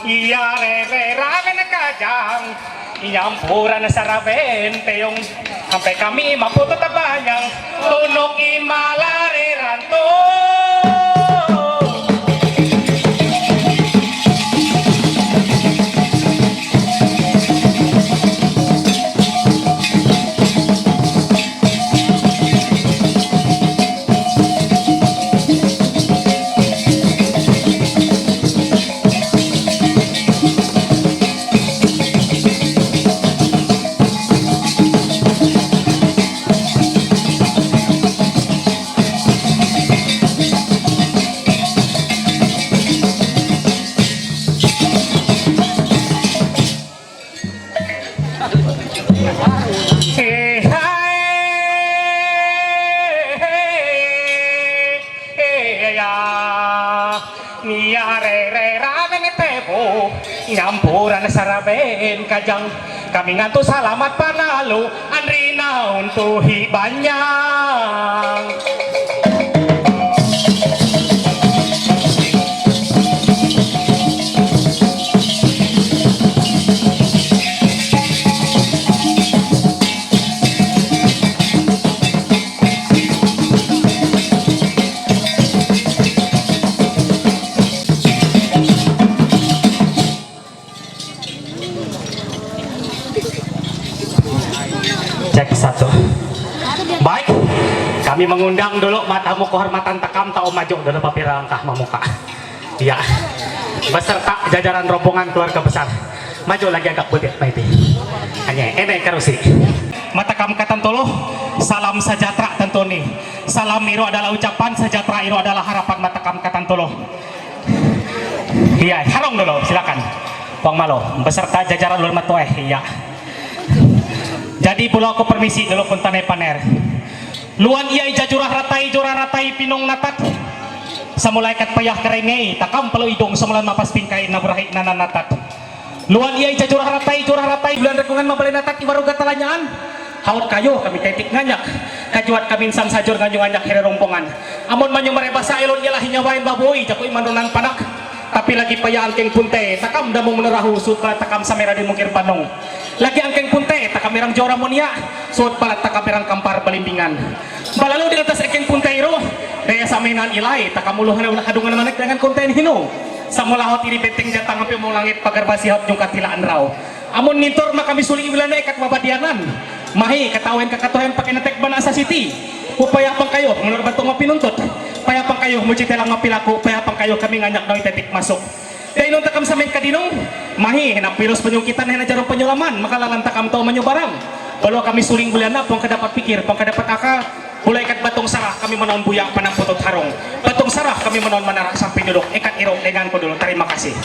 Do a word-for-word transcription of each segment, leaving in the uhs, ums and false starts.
Iarere raven kajang, inyam puran saraven teyong, ampe kami maputo tabanyang, tunok imalareran to. Niarere raven tebu, nyampuran saraven kajang. Kami ngantu salamat panalu, anri naun tuhi banyang. Cek satu. Baik, kami mengundang dulu ma tamu kehormatan takam, tau maju dulu papira langkah mamuka. Iya. Beserta jajaran rombongan keluarga besar. Maju lagi agak butit, Maiti. Hanya, ene karusi. Ma takam katantolo, salam sejahtera tantoni. Salam iru adalah ucapan, sejahtera iru adalah harapan ma takam katantolo. Iya, harong dulu, silakan. Bang Malo, beserta jajaran luar matoe, iya. Jadi, pulau aku permisi dulu, Kuntane Paner. Luan iya ija jurah ratai, jurah ratai pinong natat. Samulai kat payah kerengei, takam pelo idong, samulai mapas pingkai, naburahi nana natat. Luan iya ija jurah ratai, jurah ratai, bulan rekungan mabale natat, iwaru gatalanyaan. Haut kayo kami ketik nganyak. Kajuat kami insan sajur nganyu nganyak here rombongan. Amon manyu mare basa elon ialah hinyawain baboi, jaku iman ronan panak. Tapi lagi payah angkeng punte, takam damung menerahu, sut pala takam samera di mungkir panung. Lagi angkeng punte, takam erang jora monia, sut pala takam erang kampar balimbingan. Balalu di atas angkeng punte iru, daya saminan ilai, takam ulu hadungan manek dengan konten hinu. Samula hot iri beteng jatang ampe mau langit pagar basi hot nyungkat tila anrau. Amun nintor ma kami suli iwilane ekat mabadianan. Mahi katawen kakatohen pakai netek bana asa siti. Upaya pangkayo menurut batung mapinuntut. Upaya pangkayo muji telang mapilaku, upaya pangkayo kami nganyak noi tetik masuk. Dai non takam samin kadinong. Mahi hena virus penyungkitan, hena jarum penyulaman, makalalan takam tau manyu barang. Kalau kami suling bulan na pang kadapat pikir, pang kadapat akal. Mulai kat batong sarah kami menaun buya panang putut harong. Batong sarah kami menaun manarak sampai duduk. Ekat irong dengan ko dulu. Terima kasih.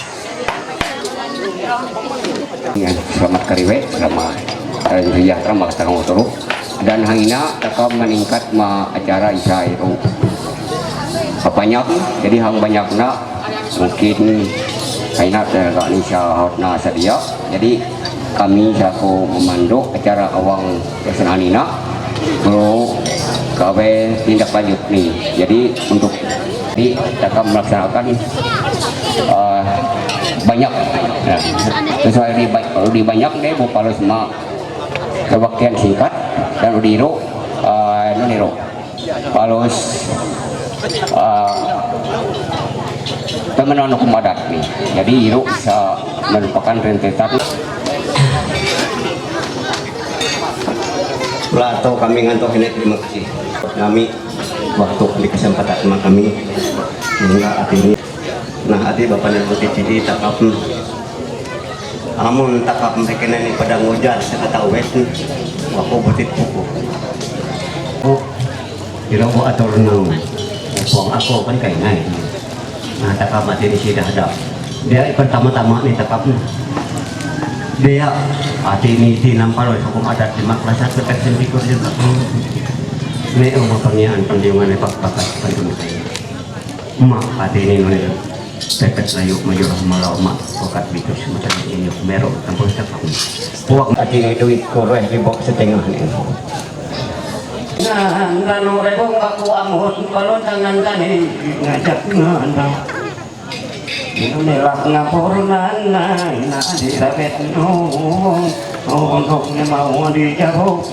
Ya, selamat kariwe, selamat hari sejahtera, maksud orang uturu. Dan hangina takam meningkat ma acara isa itu. Banyak, jadi hang banyak nak mungkin hangina tergak ni sa hot na sedia. Jadi kami selaku memandu acara awang Kesenanina, bro, gawe tindak lanjut nih. Jadi untuk di takam melaksanakan eh, banyak. Nah, sesuai di, di banyak deh, bu palos ma kebaktian singkat dan udah iru, eh, non iru. Palos eh, temenan hukum adat nih. Jadi iru bisa merupakan rentetan. Plato kami ngantuk ini, terima kasih. Nami waktu di kesempatan sama kami sehingga hati ini. Nah, hati bapak dan putih cili takap. Amun takap mereka ini pada ngujar sekata wet. Aku butit puku. Oh, kira aku atur nang. Buang aku kan kainai. Nah, takam hati ini sidah ada. Dia pertama-tama ni takam ni. Dia hati ini di nampal oleh hukum adat di maklasa ketek sentikur juga. Ini umur pengian pendiungan lepak bakat pendiungan. Mak hati ini nulis. Pepet layu mayur malau mak. Wakat bitus macam ini mero. Tampul takam. Puak hati ini duit koreh di bok setengah ni. Nah, nganu rebong baku amun, kalau tangan kami ngajak ngana. Nilakna purunana nadira vetnu, untuk nama wadi jabu.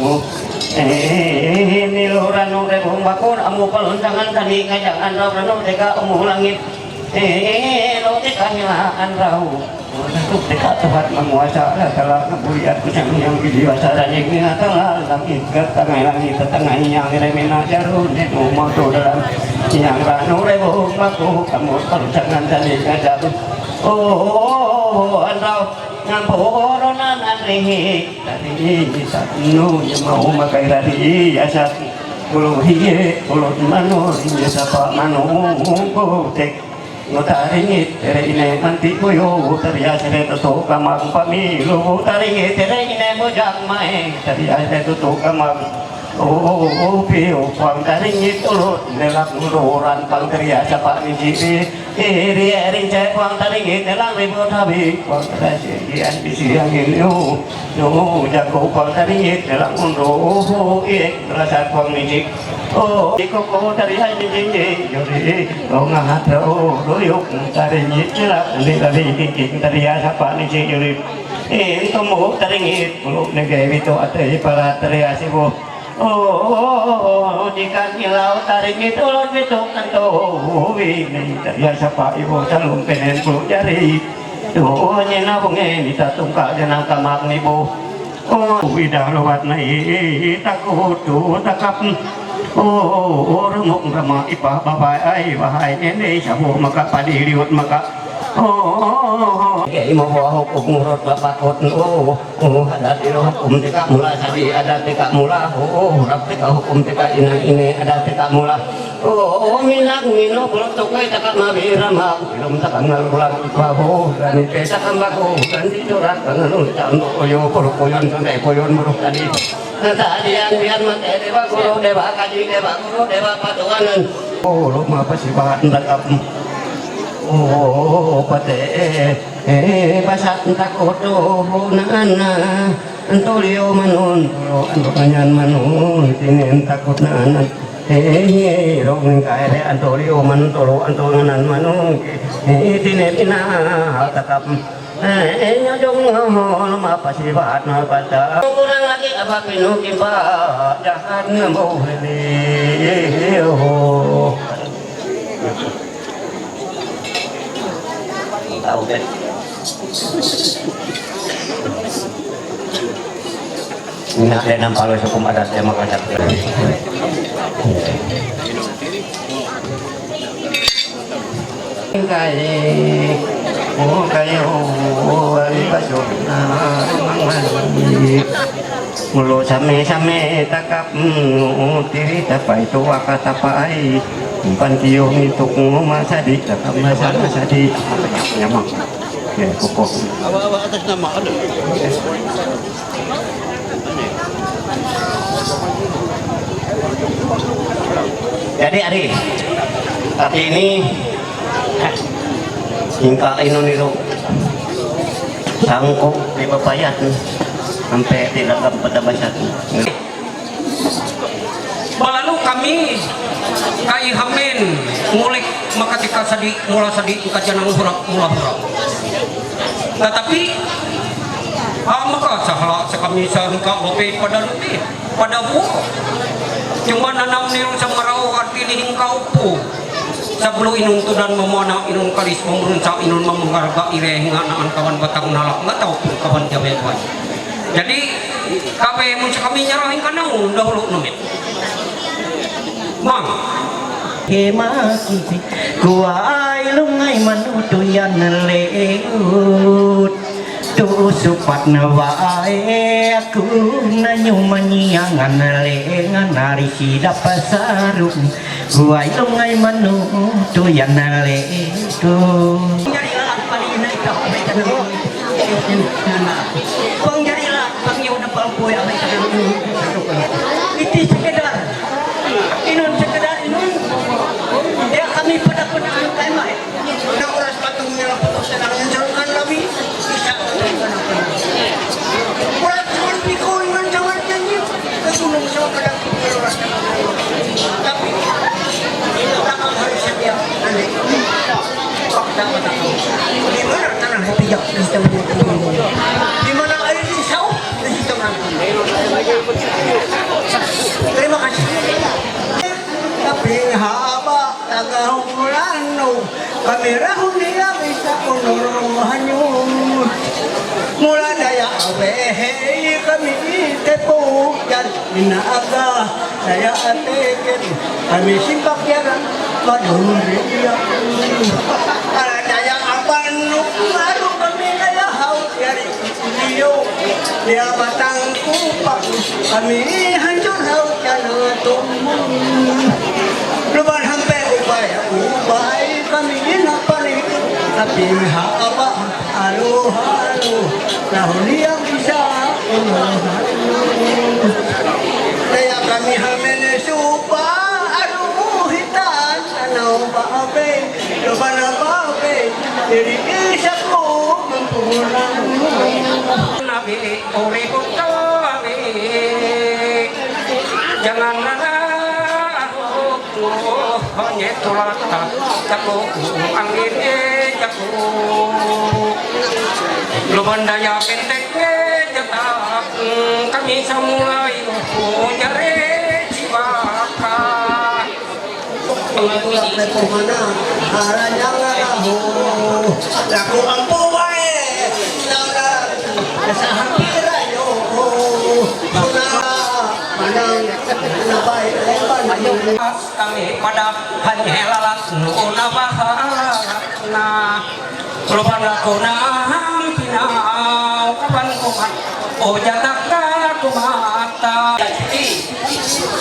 Eh, nilura nure bumbakun amu paluntangan kani kajangan rau ranu teka amu langit. Eh, lo teka nila anrau. Untuk teka Tuhan menguasa, telah kemuliaan yang diwasa dan yang telah langit ke tengah langit ke tengah yang remena jarun itu moto dalam yang ranu rebu baku kamu perusahaan dari kajar. Oh, andau ngamporonan anrihi tadi satu yang mau makai dari asat puluhi pulut manur ini sapa manung kutik. Taringit tere ine manti kuyu tariya sere to kamang pamilu taringit tere ine bojang mae tariya sere to kamang. Oh, piu pang taringit ulut lelak ururan pang tariya sapa ni jibi. Iri iri cai pang taringit lelak ribut habi pang tariya sere di an bisi yang iliu. No jago pang taringit lelak undu. Oh, ik rasa pang ni jik. Oh, iko ko tariya ni jik jik jori. Tonga hatra o royok tari nyitira ni tari nyit tari asa pa ni si yuri. Eh, tomo tari nyit pulo nege vito ate para tari asibo. Oh, jika nilau tari nyit ulon vito kanto wi ni tari asa pa ibo salum penen pulo jari. Doa nyena bunge ni tatungka jana kamak ni bo. Oh, ida lowat na i takutu takap. Oh, rumuk rama ipa babai ai bahai nene sabu maka padiriut maka. Oh, kei mo bo hukum murut bapak kot. Oh, oh, ada tiro hukum tika mula sabi ada tika mula. Oh, rap tika hukum tika ina ine ada tika mula. Oh, minak mino pulo tokoy taka mabira ma. Ilom taka ngal ulang babu dan pe taka babu dan di turak tangan ucang oyo pulo koyon sampai koyon buruk tadi. Tadian biar mate deba guru deba kaji deba guru deba patuanan. Oh, luma pasibahat takap. Oh, pate eh pasat takoto nana. Antolio manon, tolo anto kanyan manon, tinen takot na anan. Hehe, rong kaere antolio manon, tolo anto nganan manon. Hehe, tinen ina takap. Hehe, nyojong ngahol mapasibat mapata. Kurang lagi apa pinukin ba jahat ngambo hehe. Oh. Tahu kan? Ina ada enam palo hukum adat yang mengajak. Kali, oh, kali, oh, oh, kali, pasok na, mangan. Mulo same-same takap, mm, tiri tapai tu waka tapai. Umpan tiyo mituk ngoma sadi, takap masa sadi. Nyamang. Ya, kukuh. Awa, awa, atas nama ada. Jadi, Ari, tapi ini hingka ino niro sangko di papayat sampai tidak dapat dapat satu. Balalu kami kay hamin ngulik makatika sadi mula sadi kajanang hurap mula hurap. Tetapi, ah, maka sahala sa kami sa hingka bape pada lupi, pada buo. Cuma nanam nirun sa marao arti ni hingka upu. Sablu inun tudan mamana inun kalis mamurun sa inun mamanggarga ire hinga naan kawan batang nalak ngatau pun kawan jabe kuan. Jadi, kape mun sa kami nyarah hingka naun dahulu numit. Mang. Kemaki kuai lungai manutu yan leut. Tu supat na wae aku nanyu manyiangan lengan ari sida pasaru. Kuai lungai manutu yan leut. Jadi lah, paling naik tak. Pang jadi lah, pang yang udah pang kue apa itu? Itu sekedar. Inun sekedar inun. Dia kami pada pada anu kain mai. Dah oras patung nila putus tenang yang jalan kan kami. Bisa. Oras cuma pikul dengan jangan janji. Ke gunung sama pada pikul oras. Tapi belakang hari setia. Aneh. Kapin haba taga humulano, kami rahun nila bisa unoro hanyut. Mula daya awehe kami tepuyan, inaaga daya ateken kami simpakyaran padunriya. Ala daya abanu maru kami daya hau yari. Dia batang kupak kami hancur laut karena tumbun. Luban hampe ubay ubay kami inapani, tapi haba alu alu, nahu dia bisa. Kaya kami hamene supa alu hitan tanau babe. Nabi, ore ko tabi, jangan nana aku, hanya tulata, jago, angin, jago. Lubandaya kentek, jatak, kami samulai, jare, jiwaka. Pangaturan may pumana, haranya nga raho, laku ang buhay, nara, sa hapira yo, suna, manang, nabay, eman, kami pada hanya lalat, nuna bahana. Korban aku nang pinau, kapan kumat, o jatak aku mata.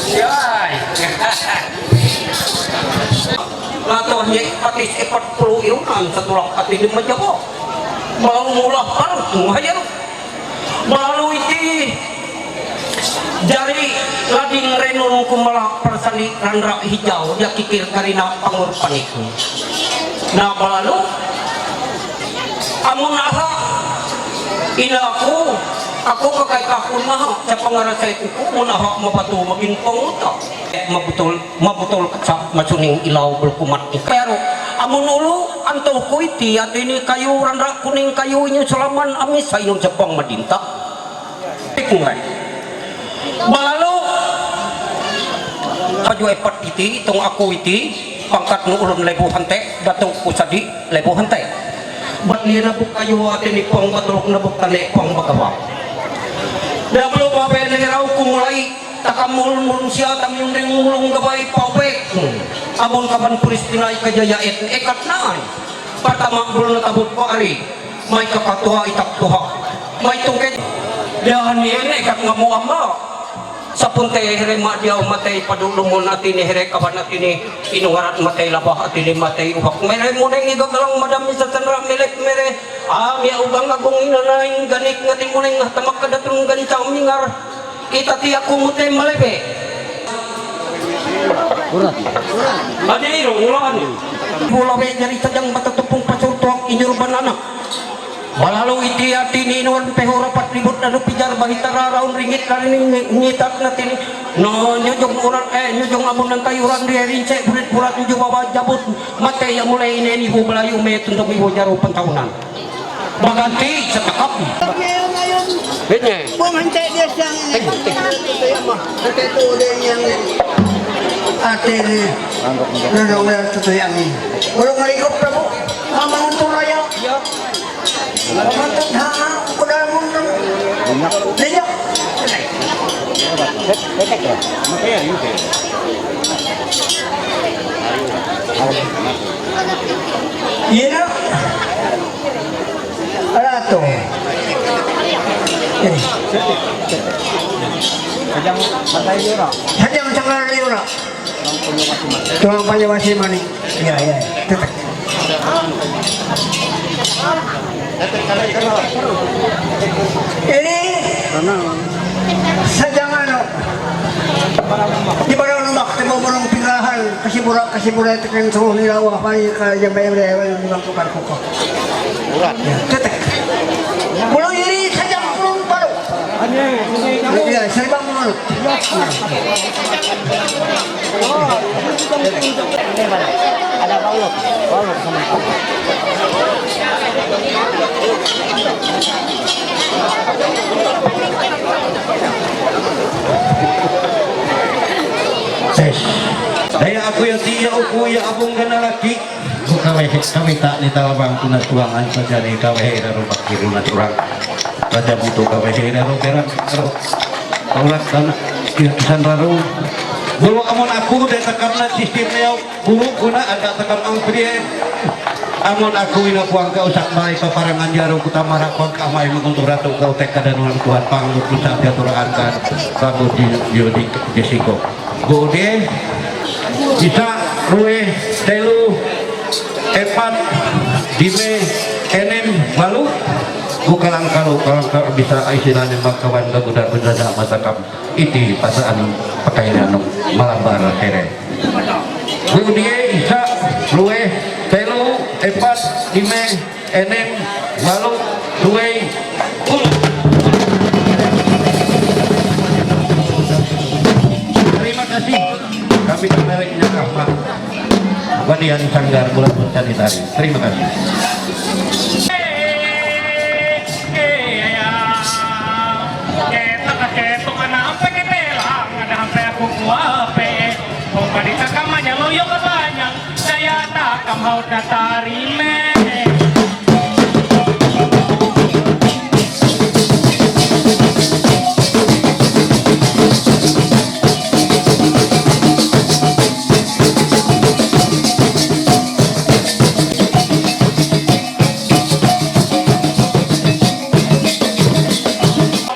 Yay. Lato nye patis epat puluh iunan satulak ati di majabo. Mau mula parut muhajar. Balalu iti jari lading renun kumala persani randra hijau dia kikir karina pangur panik. Nah balalu amun aha ina aku aku kakai kahun maha siapa ngarasai kuku mun aha mapatu mabin panguta. Mabutol mabutol kecap masuning ilau belkumat ni. Pero amun ulu antuh kuiti atini kayu randra kuning kayu inyu selaman amis sainun sepong madinta. Tikung ai. Balalu pajua epat iti itong aku iti pangkat nu ulun lebu hante datuk kusadi lebu hante. Bat ni nabuk kayu atini pong batruk nabuk tane pong bagawa. Dablu babe lerau kumulai. Takamul manusia tamiunding mulung gabay paubek. Amun kaban puris pinay kajaya et ekat naan. Pertama belum tabut pari. May kakatua itak tuha. May tungkit. Dahan yen ekat ngamu ama. Sapunte here ma dia umatay padulumon atini here kaban atini inungarat matay labah atini matay uhak. Mere muneng igagalang madam isa sanra melek mere. Ami ugang agung inanaing ganik ngati muneng tamak kadatung gancang mingar. Kita ti aku mute malebe. Adi ro ulan. Bulabe nyari tajang bata tepung pasur tuak injur banana. Balalu iti ati ni nuan peho rapat ribut lalu pijar bahita raraun ringit kari ni ngitat natini. No nyujung uran eh nyujung amun nantai uran dia rince burit burat nyuju bawa jabut mate yang mulai ini ni bu belayu me tuntung ibu jaru pentahunan. Maganti sa takap. Ngayon, ngayon. Ganyan. Buang hante dia siyang ini. Hante tuloy niyang ate ni. Nanaw na tuloy ang ini. Walang malikop na po. Mamang tulaya. Mamang tutha. Kuda mong nang. Linyak. Linyak. Ina. Rato. Ini. Hajang matay yura. Hajang tangal yura. Tuang panyawasi mani. Ya, ya. Tetek. Ini. Hajang ano. Di ba raw naman, di ba mo nang pirahan? Kasi bura, kasi bura, ito kayong sa nila, wah, pari ka, yung may, may, may, may, may, may, may, Urat. Tetek. Mulai ini saja belum baru. Dai aku yang tiada aku yang abang kena laki. Kawai, kawai tak ni tahu bang tu nak tuang an saja ni kawai hera rumah kiru nak tuang. Raja butuh kawai hera rumah berang. Tolak tanah kisan raru. Bulu amun aku dai takam na sistem leo. Bulu kuna ada takam amprie. Amun aku ina puang ka usak mai paparangan jaru kuta mara puang ka mai menguntur ratu kau tek kada nuan tuan pang lutu sabia turakan. Bagus di di di siko. Budi, isa, rue, telu, epat, lime, enem, walu. Bukalang kalu, kalang kalu bisa istilahnya makawan baguda bendana matakam iti pasaan pakainan malabar kere. Budi, isa, rue, telu, epat, lime, enem, walu, tuwei, puluh. Terima kasih. Kami mereknya Ahmad. Wadian Sanggar Bulan Sanitari. Terima kasih. Saya tak akan mau datari me.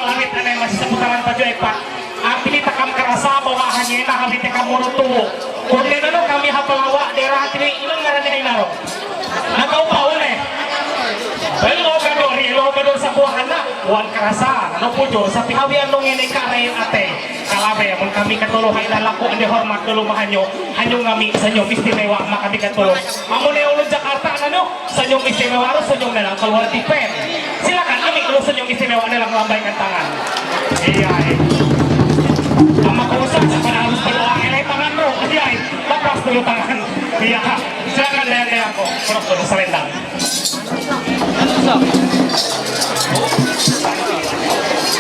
Langit na masih seputaran Pajo Epa. Ang pinitakam karasa, bawahan niya na, habit ka murutu. Kung nila no kami hapalawa, dera tini ilang ngaran niya inaro. Nakaupahon eh. Hello, kador, hello, kador sa buwahan na. Wan karasa, ano po Diyos, sa pihawian nung ini ka na yung ate. Kalabe, mun kami katuluhay na lako, hindi hormat dulu mahanyo. Hanyo ngami, sanyo, istimewa, makami katulong. Amo na yung ulong Jakarta, ano? Senyum istimewa harus senyum dalam keluar tipen. Silakan, ambil dulu senyum istimewa dalam lambaikan tangan. Iya, eh. Sama kau usah, siapa yang harus berdoa, eh, tangan, bro. Iya, eh. Lepas dulu tangan. Iya. Silakan, dayang-dayang, kok. Terus, terus, selendang.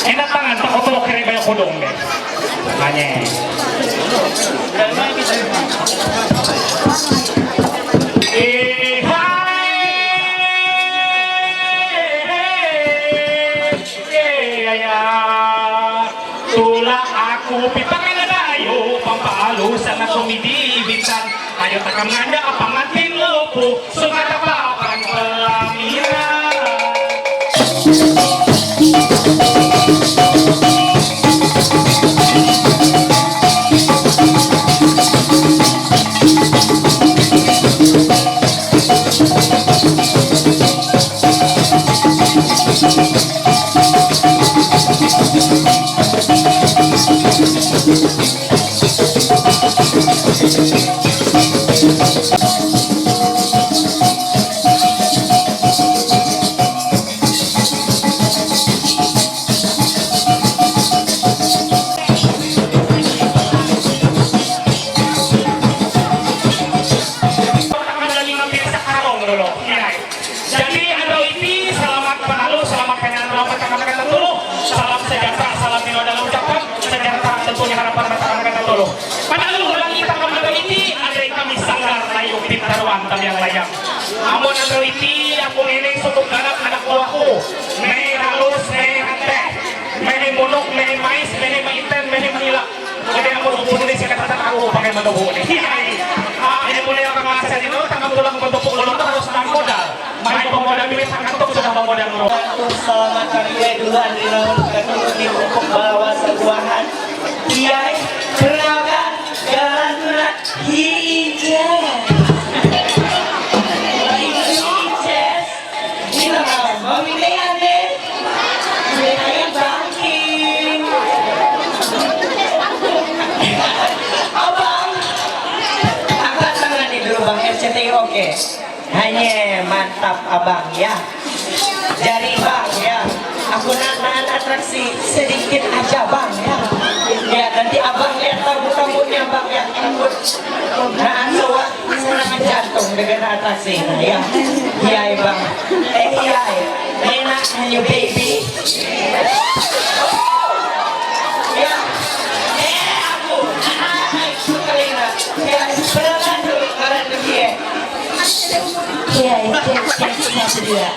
Enak tangan, tak kotor, kira bayar kodong, deh. Hanya. Eh, hai. Eh, ya. Tulak aku pipangan na dayo, pampaalu sana komedi bintang. Ayo takam nganda pangantin lupu, suka apa pang pelaminan. Jadi, Andro Iti, selamat panalo, selamat panalo, selamat panalo, selamat panalo. Salam sejahtera, salam nila dalam ucapan sejahtera, tentunya harapan masyarakat dulu. Panalo lagi takam Andro Iti, ada kami sanggar layu pintaruan tamiang layang. Amun Andro Iti, aku ini suku garap anak buahku. Meh halus, meh hanteh, meh munuk, meh mais, meh maiten, meh mahila. Jadi, aku tuh ini saya katakan aku pakai mata buku ini. Iya, iya. Ah, ini mulai orang ngasih ini, tangan tulang bentuk pukul itu harus tangan modal. Mai pemodal duit, tangan tuh sudah pemodal dulu. Untuk selamat kami dulu, Andri Lawan, dulu di untuk bawa sebuahan. Iya, kenalkan, jalan nak hi ijen. Hi ijen. Ini mau, mau ini ya, Andri? Ini kayak bangking. Abang, angkat tangan nih dulu, Bang, R C T I, oke. Hanya mantap, Abang, ya. Jari, Bang, ya. Kuna na atraksi sedikit aja, Bang, ya. Ya, nanti Abang lihat tamu-tamunya, Bang, ya. Nah, so, wa-, sana menjantung dengan atraksi, ya. Iya, Bang. Eh, iya. Enak, you baby. Ya. Eh, aku. Anak, anak, suka ini. Ya, berangkat dulu, berangkat dulu, ya. Iya, iya, iya, iya, iya.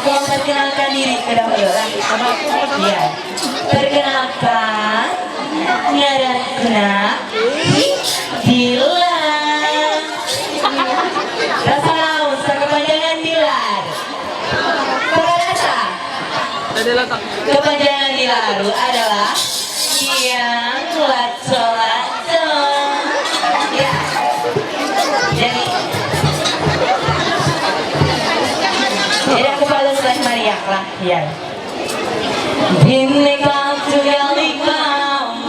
Ada yang perkenalkan diri ke dahulu lah. Iya. Perkenalkan, ngaran kuna Dila. Rasa laun, sa kepanjangan Dilar. Para rasa. Kepanjangan Dilar adalah yang laco-laco. Ya. Jadi, jadi aku balas oleh Maria lah. Ya. Bineka Tunggal Ika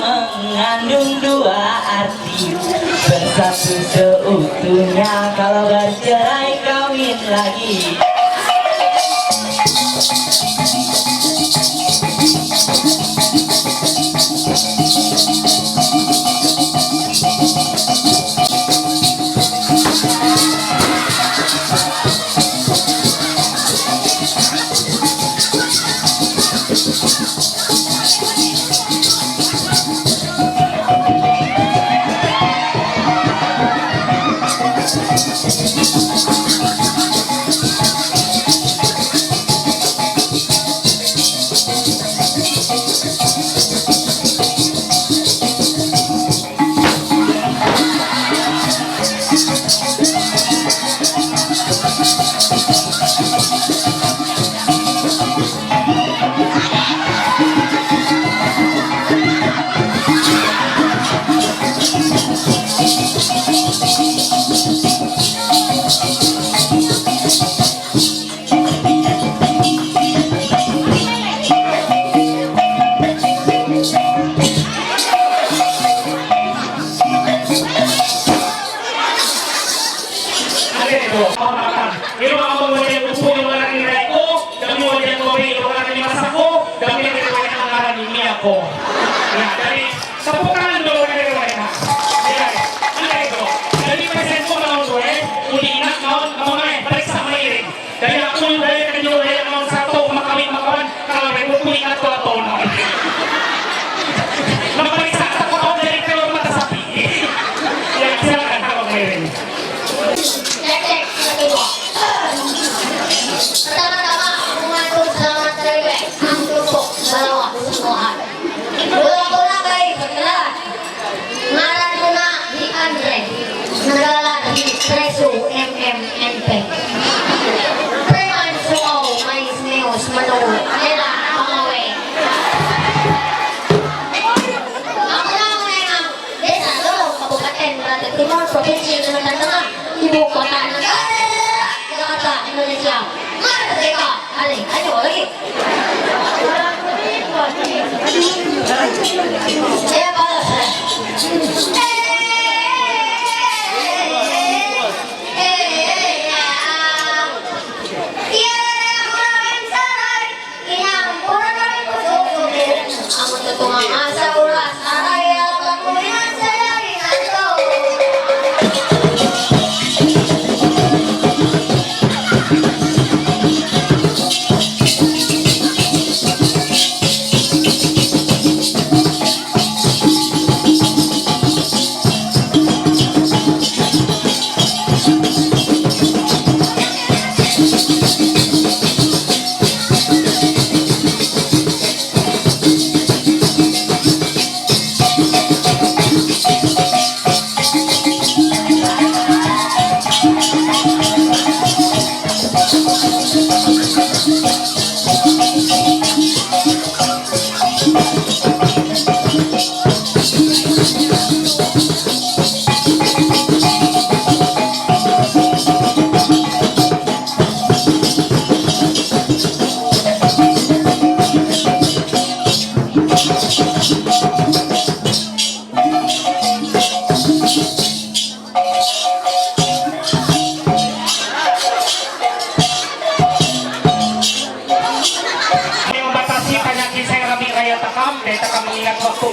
mengandung dua arti, bersatu seutuhnya, kalau bercerai kawin lagi. Ilo ang mga upo yung mga nilay ko, kami mo dyan ko, ilo ang mga masako, kami ang mga nilay ko. Yan, kami, sa putaran do, kami ang mga. Yan, ang nilay ko. Kami pa sa ko, mga ulo, eh, uli na, mga, mga, mga, balik sa mga iring. Kaya ako yung dahil, kanya yung dahil, mga sa to, makamit, makawan, kalawin, uli na to, ato, no? Mabalik sa ato, ako, dahil, pero matasapi. Yan, silakan, ako, mga iring. Cek, cek, satu, dua. Pertama-tama, aku ngatur selamat hari raya. Aku tumpuk, balawa, semua. Bola-bola baik, benar. Ngaran kuna hi Andre. Negara hi Presu M M N P. Preman Suau, Mais Meus, Menu, Lela, Pangawe. Aku na una yang Desa Lorong, Kabupaten Muara Timur, Provinsi Kalimantan Tengah, Ibu Kota Negara, Jakarta, Indonesia. Merdeka! Ale, ayo lagi. Ya, balas.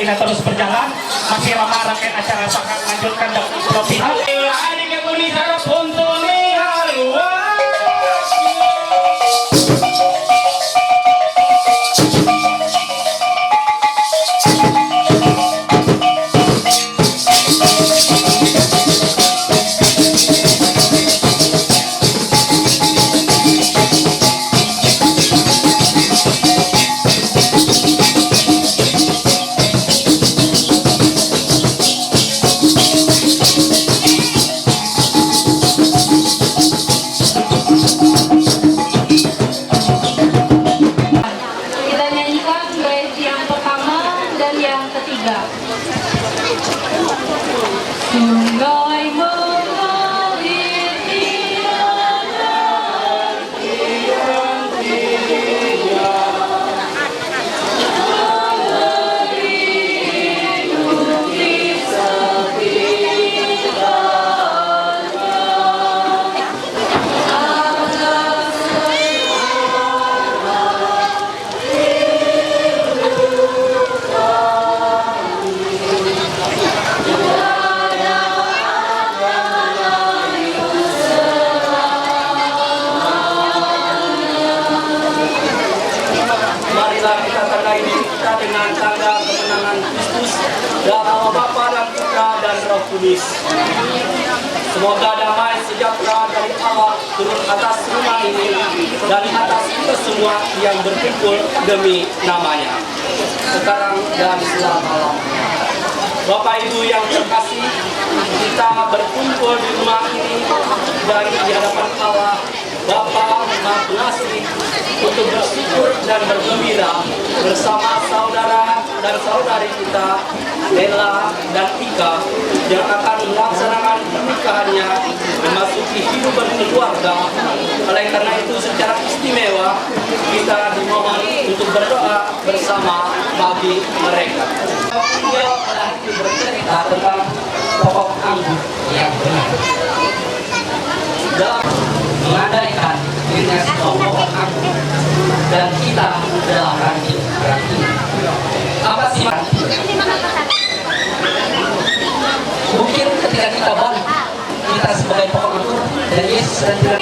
Terus berjalan, masih lama rakyat acara sangat lanjutkan dan profit. Kita nyanyikan duet yang pertama dan yang ketiga. Sungai mengalir di Marilah kita tandai diri kita dengan tanda kemenangan Kristus, dalam nama Bapa dan Putra dan Roh Kudus. Semoga damai sejahtera dari Allah turun atas rumah ini dan atas kita semua yang berkumpul demi namanya, sekarang dan selama-lamanya. Bapak Ibu yang terkasih, kita berkumpul di rumah ini dan di hadapan Allah Bapa Maha Pengasih untuk bersyukur dan bergembira bersama saudara dan saudari kita, Ella dan Ika, yang akan melaksanakan pernikahannya memasuki hidup berkeluarga. Oleh karena itu, secara istimewa kita dimohon untuk berdoa bersama bagi mereka. Beliau bercerita tentang pokok anggur yang benar. Dalam mengandaikan dirinya sebuah pokok anggur dan kita adalah ranting, ranting. Apa sih ranting? Mungkin ketika kita balik, kita sebagai pokok anggur dan Yesus dan kita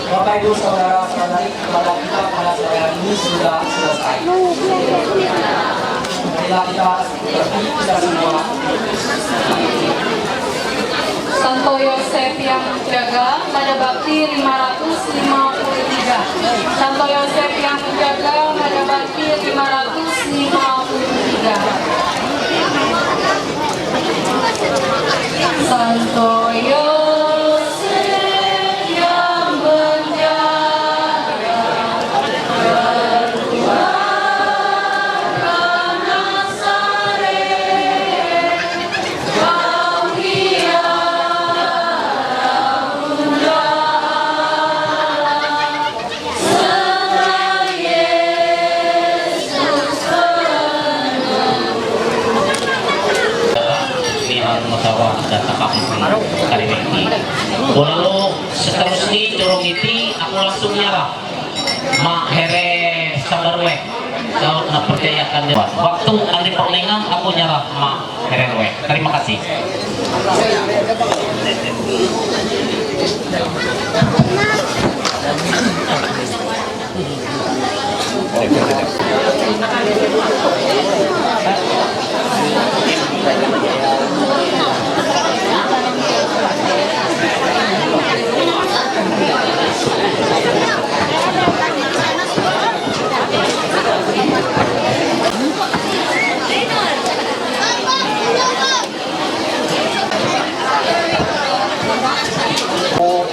Bapak Ibu Saudara sekalian, ibadah kita pada sore hari ini sudah selesai. Marilah kita berdiri kita semua. Santo Yosef yang menjaga, Mada Bakti lima ratus lima puluh tiga. Santo Yosef yang menjaga, Mada Bakti lima ratus lima puluh tiga. Santo Yosef yang menjaga, keluarga Nazaret, kau hiara undangan. Nihan matawa dan takap karimenti. Walau seterusnya corong iti aku langsung nyala. Ma here sabarwe. Kau na percayakan dia. Waktu andi perningan aku nyala ma here we. Terima kasih.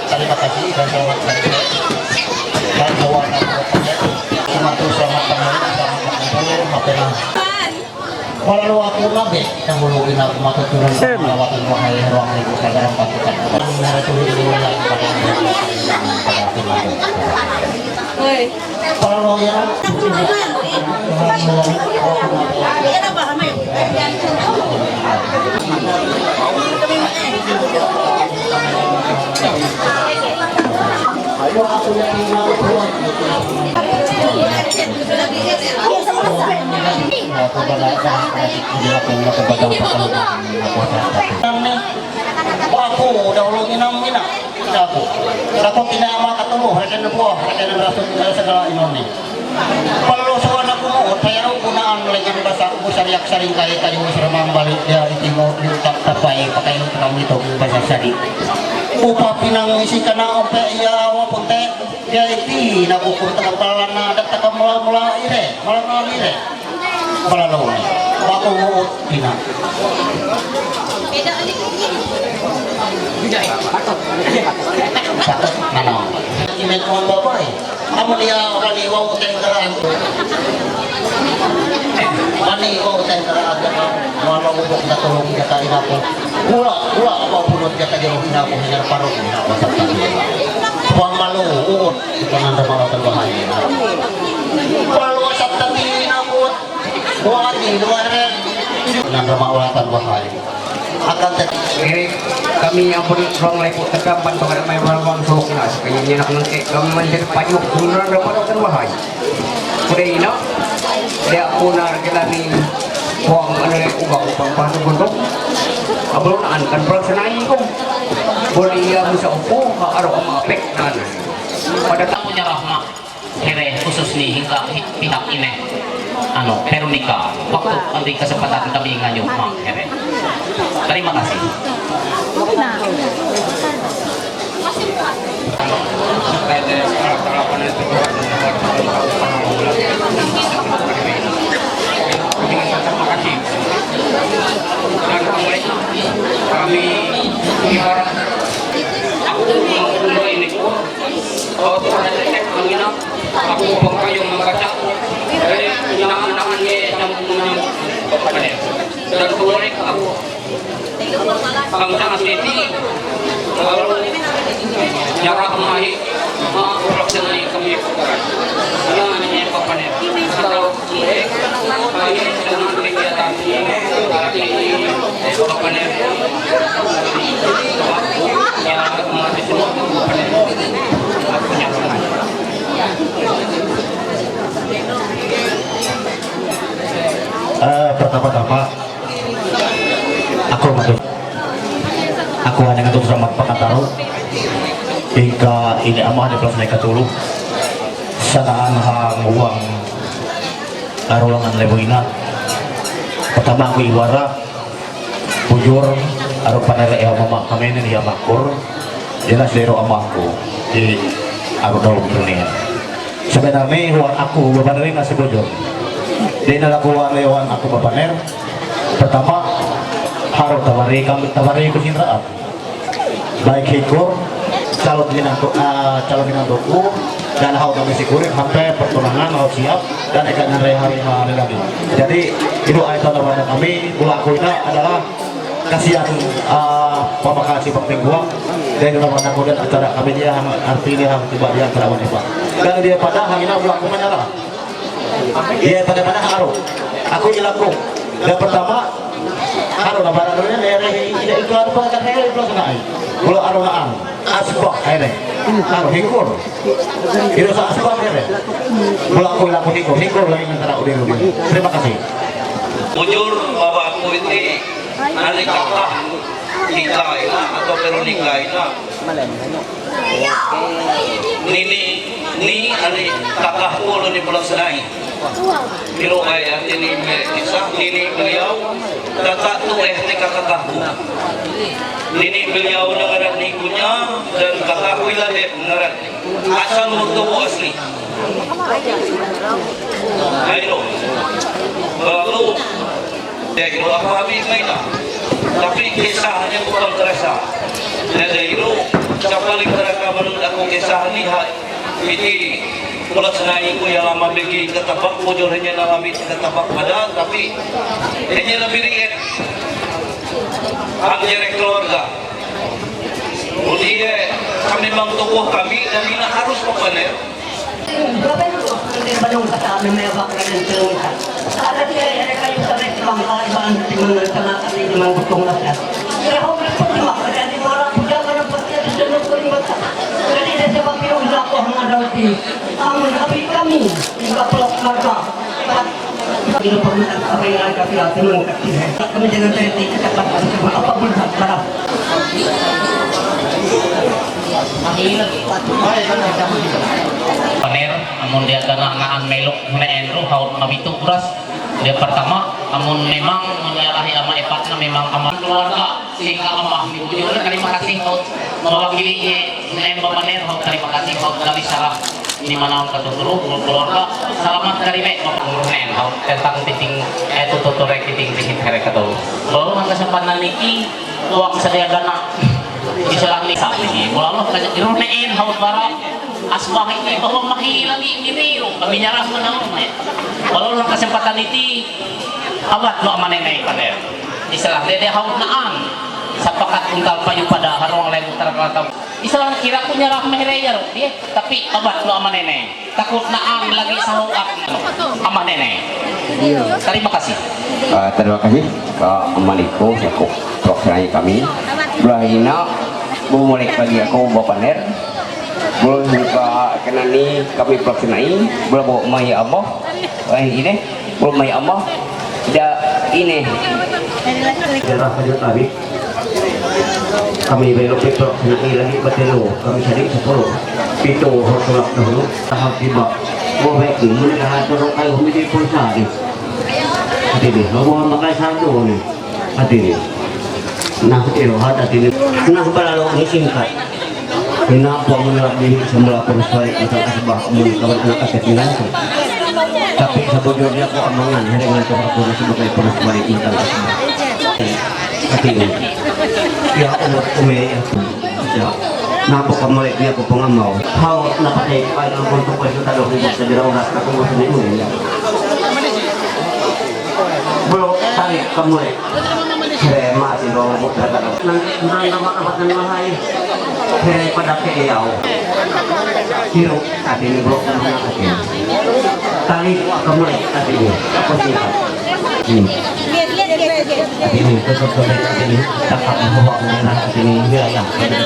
Terima kasih dan selamat datang. Dan selamat datang. Selamat datang. Selamat datang. Selamat datang. Para lo aku nabe, kita bulu ina mata turun. Same. Lawatan wahai ruang ibu saudara pasukan. Para lo ya. Aku dahulu inang mina. Aku. Aku tidak mau ketemu, mereka buah, mereka rasul segala inoni. Perlu suara kumu, saya gunaan dengan bahasa busar yak saring kaya kayu seremang balik dia iti mau tak tapai pakai terang itu bahasa sadi. Upa pinang isi kana ompe iya awa punte. Jadi, naku kurta kapalana, ada taka mula-mula ire, mula-mula ire. Mula-mula. Aku mau tina. Patut, mana? Ini tuan bapak, eh. Kamu dia wani wau tenggeran. Wani wau tenggeran, mana mau kita tolong kita ini aku. Pula, pula apa pun kita jauh ini aku hanya paruh ini aku. Buang malu, uut. Ikaw nang dama ka bahaya. Walau asap tapi nakut. Wadi luar. Nang dama ulatan bahaya. Akan te- Eh, kami yang pun ruang lepo tegam bantu kada main ruang ruang sok na. Kaya niya nak nangke kami manjir payuk duran dapat akan bahaya. Kuda ina, dia pun harga kami buang anu ubang ubang panu gunung. Abulun an kan perang senai ko. Boleh iya musa upo, ha aro ama apek nana. Pada tak punya rahmat. Here khusus ni hingga hi- pihak ini. Ano, Veronica, waktu nanti kesempatan kami nganyuk ma here. Terima kasih. Kami ibarat aku ini. Aku pernah cek menginap, aku pengkayung mengkaca. Eh, nangan-nangan ye nyambung menyambung. Dan keluar aku. Bangsa Siti, kalau nyarah mai, ma urap senai kami pekaran. Yang ini papanen. Kalau ini, mai senang kegiatan ini, tapi papanen. Ya, mau semua papanen. Aku nyarah mai. Eh, pertama-tama, Ako matu. Ako hanya ngadto sa magpakataro. Ika ini ama ni plus na ikatulo. Sana ang hanguang arulangan leboina. Pertama ako iwara. Bujur, aro panere ewa mama kami ni ya makur. Jelas lero amaku. Di aro daw dunia. Sebenarnya huan aku bebaner na si bujur. Di na laku huan lewan aku bebaner. Pertama, haro tawari kami tawari ku sinraat. Baik hikur, calon pinantu, ah, calon pinantuku, dan hau kami sikurit sampai pertunangan hau siap dan ikan nyantai hari hari lagi. Jadi itu air tanda pada kami, bulaku ini adalah kasihan, ah, pamakan si Bangting Guang. Dan itu nama aku dan acara kami dia hang arti dia hang tiba dia acara wanita. Dan dia pada hari ini bulaku menyerah. Iya, pada-pada haru. Aku ilaku. Dan pertama, haru na barang dunia, lere, ina itu apa kata lere itu sana ai. Kalau aru na ang, asbak, ene. Haru hikur. Itu sa asbak, ene. Kalau aku ilaku hikur, hikur lagi antara udah udah. Terima kasih. Bujur, bapak aku ini, anak kakak, Nika ina, atau Veronica ina. Nini, ni ani kakahku lo ni pulang senai. Pero ay, ati ni me kisah, nini beliau, kakak tu eh, ni kakakku. Nini beliau na ngaran ni kunya, dan kakakku ilade ngaran. Asal mertua asli. Ayo. Lalu, ya, itu apa kami main lah. Tapi kisahnya bukan terasa. Nah, dari itu, siapa yang terasa menurut aku kisah ni, ha, Piti pula senai ku ya lama begi ke tabak bujur hanya na lami ke tabak pada tapi hanya lebih riet. Ang direk keluarga. Jadi kami memang tokoh kami dan ina harus berpanel. Berapa itu? Kita belum kata anu mewah kan itu. Ada dia yang kayu sampai di mangkal bang di mana tengah kami di mangkal. Jadi orang pun di mangkal jadi orang puja mana pasti ada dalam pun mata. Jadi dia sebab dia udah kau mengadal di. Amun kami kami tiga puluh keluarga. Kita perlu apa yang ada kita tenun kaki. Kami jangan berhenti kita apa pun para. Paner, amun dia gana naan melok ne enru haut mabitu kuras. Dia pertama, amun memang menyalahi ama epat na memang ama keluarga sehingga ama ni bujur terima kasih haut mewakili ne paner haut terima kasih haut dari sarah ni mana haut kata guru keluarga selamat dari me haut tentang titing eh tututure kiting titing kare kata. Bahwa kesempatan niki Uang sadia gana. Isalami kami. Mula Allah kasi iruneen haut bara. Asbah ini bahwa mahi lagi ini ro. Kami nyarah menang. Walau dalam kesempatan ini awat lo amanene paner. Istilah dia dia haut naan. Sapakat untal payu pada harong lain mutar kata. Istilah kira ku nyarah mehere ya ro. Dia tapi awat lo amanene. Takut naan lagi sahu ak ama nene. Terima kasih. Ah, terima kasih ka Ama Niko sako pelaksana kami. Belah ina bu mulai kali aku bapaner. Belum ka kenani kami pelaksanai. Belum bawa mai ama. Lain ini belum mai ama. Dah ini. Daerah Tanjung Tawi. Kami belok pito, ini lagi batelo, kami cari sepuluh. Pito, hosulak dahulu. Tahap tiba. Oh, baik, ini dah turun kayu, ini pun sehari. Hati ni, oh, bukan makan satu ni. Hati ni. Nah, itu, hati ni. Nah, berlalu ni singkat. Kenapa menolak diri semula perus balik, macam asbah, mun kawan anak kasih tinggal tu. Tapi sebujurnya aku amangan, hari dengan tu aku sebagai perus balik, macam asbah. Hati ni. Ya, umur, umur, ya. Ya. Napa kamu lihat dia aku pengamau. Hau, napa dia, kalau untuk kau sudah dah hukum, segera orang, aku mau sendiri, ya. Bro, tarik kamu lihat. Kere mati dong, bu, terkadang. Nang, nang, nama, nama, nama, hai. Kere pada ke yau. Hiru, tadi ni, bro, nama, oke. Tali, kamu, tadi ni. Apa sih? Hmm. Tadi ni, tetap, tetap, tadi ni. Takap, bawa, merah, tadi ni. Wilayah, tadi ni.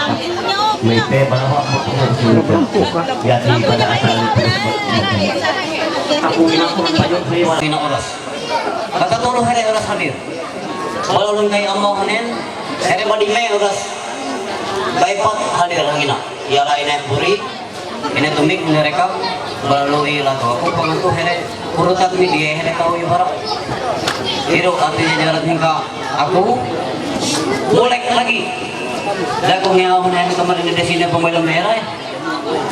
Mepe, bawa, bawa, bawa, bawa. Ya, di pada asal, pada sebab. Aku, ini aku, payung, saya, wala. Lima oras. Katatolo here oras hadir. Balolon kay ama hanen, here madime oras. Kay pat hadir hangina. Yara ine buri, ine tumik ine reka, balalo i lato. Aku pangantu here, urutat mi die here kau ibara. Iro ati jarat hingka aku, bolek lagi. Daku nge ahun ene kamar ine desine pamelo merai.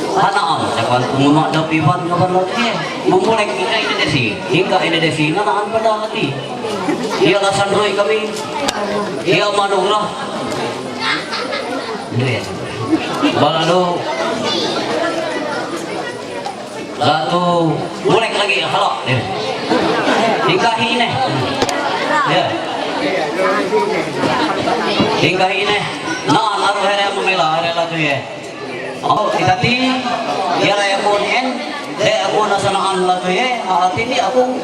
Hanaan, japan penguma dapiwan kabar lagi. Memulai kita ini desi, hingga ini desi, nanaan pada hati. Ia lasan roy kami, ia manugrah. Balado, latu, boleh lagi, halak. Hingga ini, ya. Hingga ini, naan aru here memela, here latu ya. Oh, itati, yara ya kon en, de aku na sanaan latu ye, ati ni aku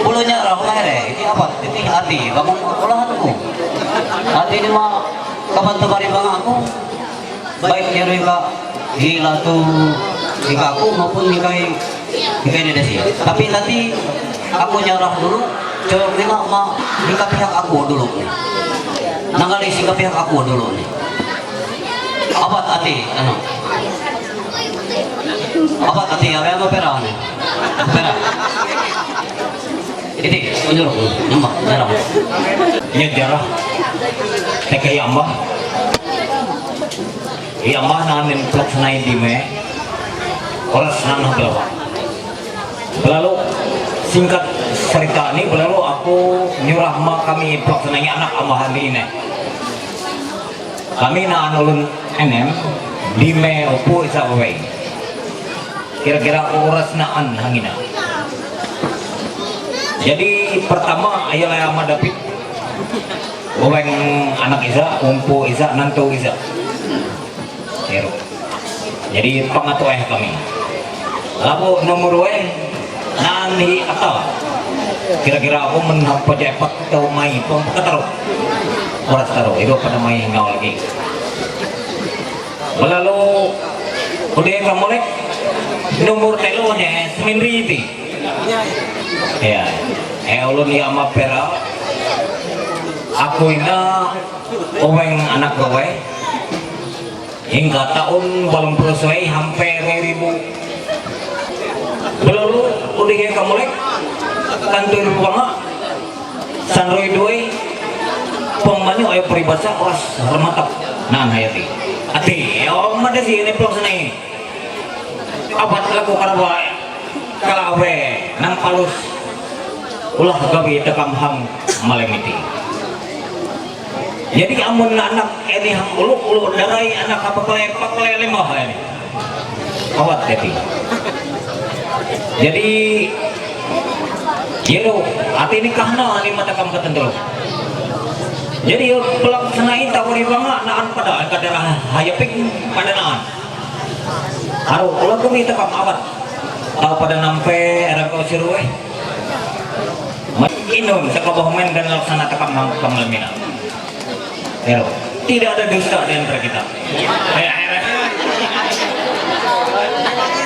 pulo nyarah mahere, iti apa, iti ati, bangun olahan ku. Ati ni ma, kapan tu bari bang aku, baik nyari ka, di latu, di aku maupun di kai, di kai desi. Tapi tadi, aku nyarah dulu, cowok ni ma, di ka pihak aku dulu. Nangali si ka pihak aku dulu ni. Abat ati, ano? Abat ati, abe ama pera, ano? Pera. Iti, unjur, nama, jarah. Nya jarah. Teke yamba. Yamba nan pelaksana dime. Oras nan berapa? Lalu singkat cerita ni, lalu aku nyurah ma kami pelaksananya anak ama handi ini. Kami na anulun enem, dime upu isa away. Kira-kira oras na an hangina. Jadi pertama ialah Ahmad David. Orang anak Isa, umpu Isa, nantu Isa. Pero, jadi pangato eh kami. Lalu nomor eh nanhi ata. Kira-kira ako menhapa japat tau mai pang kataro. Oras taro, itu pada mai ngau lagi. Lalu, udah kamu lek nomor telo ne semindri iti. Ya, eh ulun ya mapera. Aku ina orang anak gawe. Hingga tahun balong puluh suai hampir dua ribu. Lalu, udah kamu lek kantor ruang Sanroy duwe pembanyu ayo peribasa oras rematap. Nan hayati. Ati, oh mada si ini pelaksanai. Abat laku karawa kalawe nang palus ulah gawi tekam hang malemiti. Jadi amun anak ini hang uluk uluk darai anak apa kele pakle lima ini. Awat jadi. Jadi yero ati ini kahna ni mata kam katendro. Jadi yo pelaksanai tawari banga naan pada kadara hayaping pada naan. Aru ulah kami tekam awat. Tau pada nampe era kau siruwe. Inun sekabahumen dan laksana tekam nang panglemina. Pero tidak ada dusta di antara kita.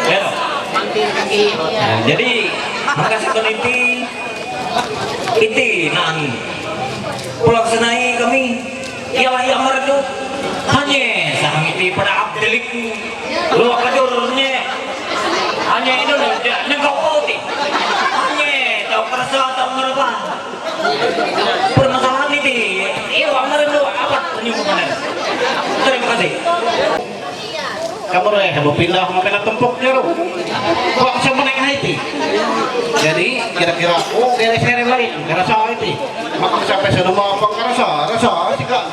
Pero, jadi makasih peniti iti nan pelaksanai kami ialah yang merdu hanya sahang iti pada abdelik lu akadurnya hanya itu lu nengkau kau ti hanya tau kerasa tau ngerba. Permasalahan ini, iya, Pak Marin tuh apa penyumbungan? Terima kasih. Kamu deh, kamu pindah, mau kena tempuk dia lu. Kok bisa menaik Haiti? Jadi kira-kira, oh, kira-kira lain, kira-kira Haiti. Maka sampai sana mau apa ngerasa, rasa sih kak.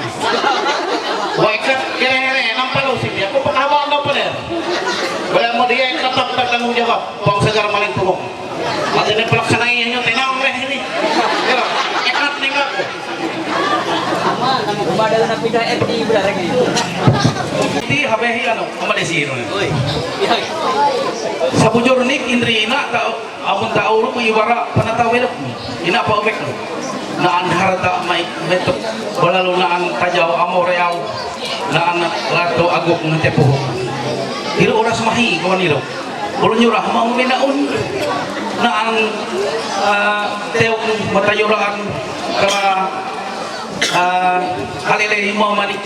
Wah, ikat kira-kira enam puluh sih dia, aku pernah bawa nggak bener. Boleh mau dia ikat tak tanggung jawab, bang segar maling punggung. Ate ne pelaksana iya nyo tenang leh ini. Yo, ekat ning aku. Rumah dalam nak pindah R T berarti. Di habehi ano, sama di siro. Oi. Sabujur nik indri ina ta amun ta uru iwara panata welok. Ina pa umek. Na an harta mai metok. Balalu na an tajau amo reau. Na an lato aguk ngetepuh. Iru oras mahi kawan iru. Ulun yurah mau minaun naan, ah, teung matayuraan kala, ah, halele lima manik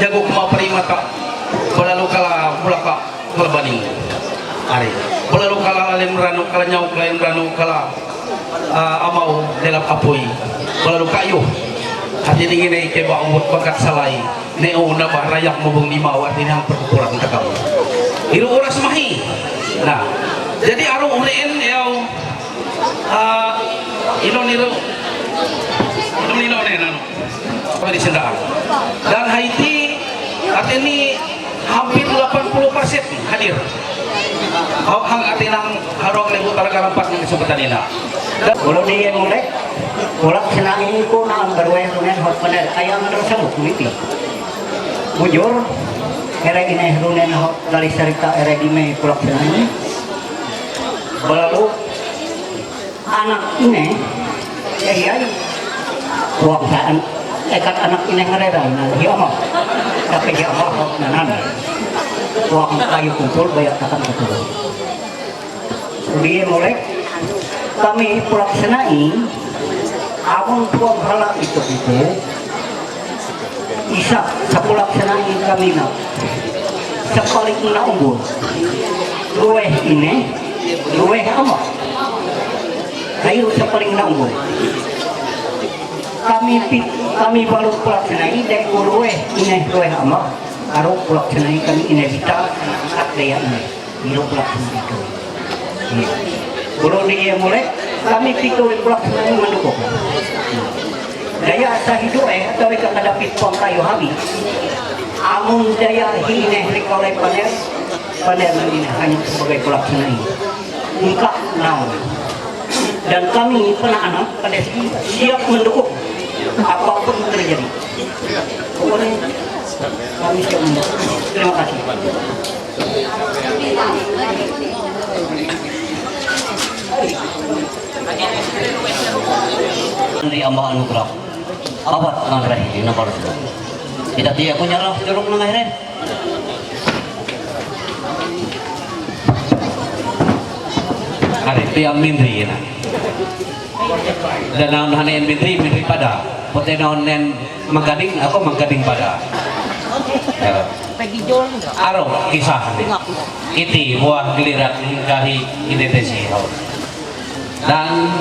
jago kuma perimata balalu kala mulaka kala baning. Ari balalu kala lalem ranu kala nyau kala ranu kala, ah, amau delap apui balalu kayu. Hati dingin ai keba umbut bakat salai. Neo na ba rayak mubung lima awat ini ang perkumpulan takam. Iru oras mahi. Nah, jadi aru uleen yau, ah, ino niro ino nino ne nano. Apa di sendaan? Dan Haiti artinya hampir delapan puluh persen hadir. Hau hang atinang harong lebu talaga rampat ng kesempatan ina. Ulo di yang mulai ulak senang ini ko na ang baruay runen hot paner ayang terus sabuk miti. Bujur, ere ine runen hot dari cerita ere di me ulak senang ini. Balalu anak ine, eh yai, kuang saan, ekat anak ine ngereran, nah, hiyo mo. Tapi hiyo mo, hot nanan. Kuang kayu kumpul, bayak takam keturun. Uliye molek, kami pulak senai, amun puang hala itu itu, isa sapulak senai kami na, sapalik na umbul, ruweh ine, ruweh ama, kayu sapalik na umbul. Kami pi, kami balu pulak senai, dek ruweh ine, ruweh ama, aru pulak senai kami ine bita, at daya ine. Iro pelaksana itu. Iya. Kalau dia mulai, kami pikir pelaksana ini mendukung. Daya asa hidup eh, atau mereka kada pitpong kayu hami. Amun daya hine rikau lai paner, Panel ini hanya sebagai pelaksana ini. Engkau naon. Dan kami pernah anak pada si siap mendukung apapun terjadi. Pokoknya kami siap mendukung. Terima kasih. Di Amba Anugerah. Awat ngan reh di nomor. Tidak dia punya lah jeruk nengah reh. Hari itu yang mindri ya. Dan naon hane mindri, mindri pada. Pote naon nen mangkading, aku mangkading pada. Ya. Aro kisah ni. Iti buah gelirak hingkahi ini desi hau. Dan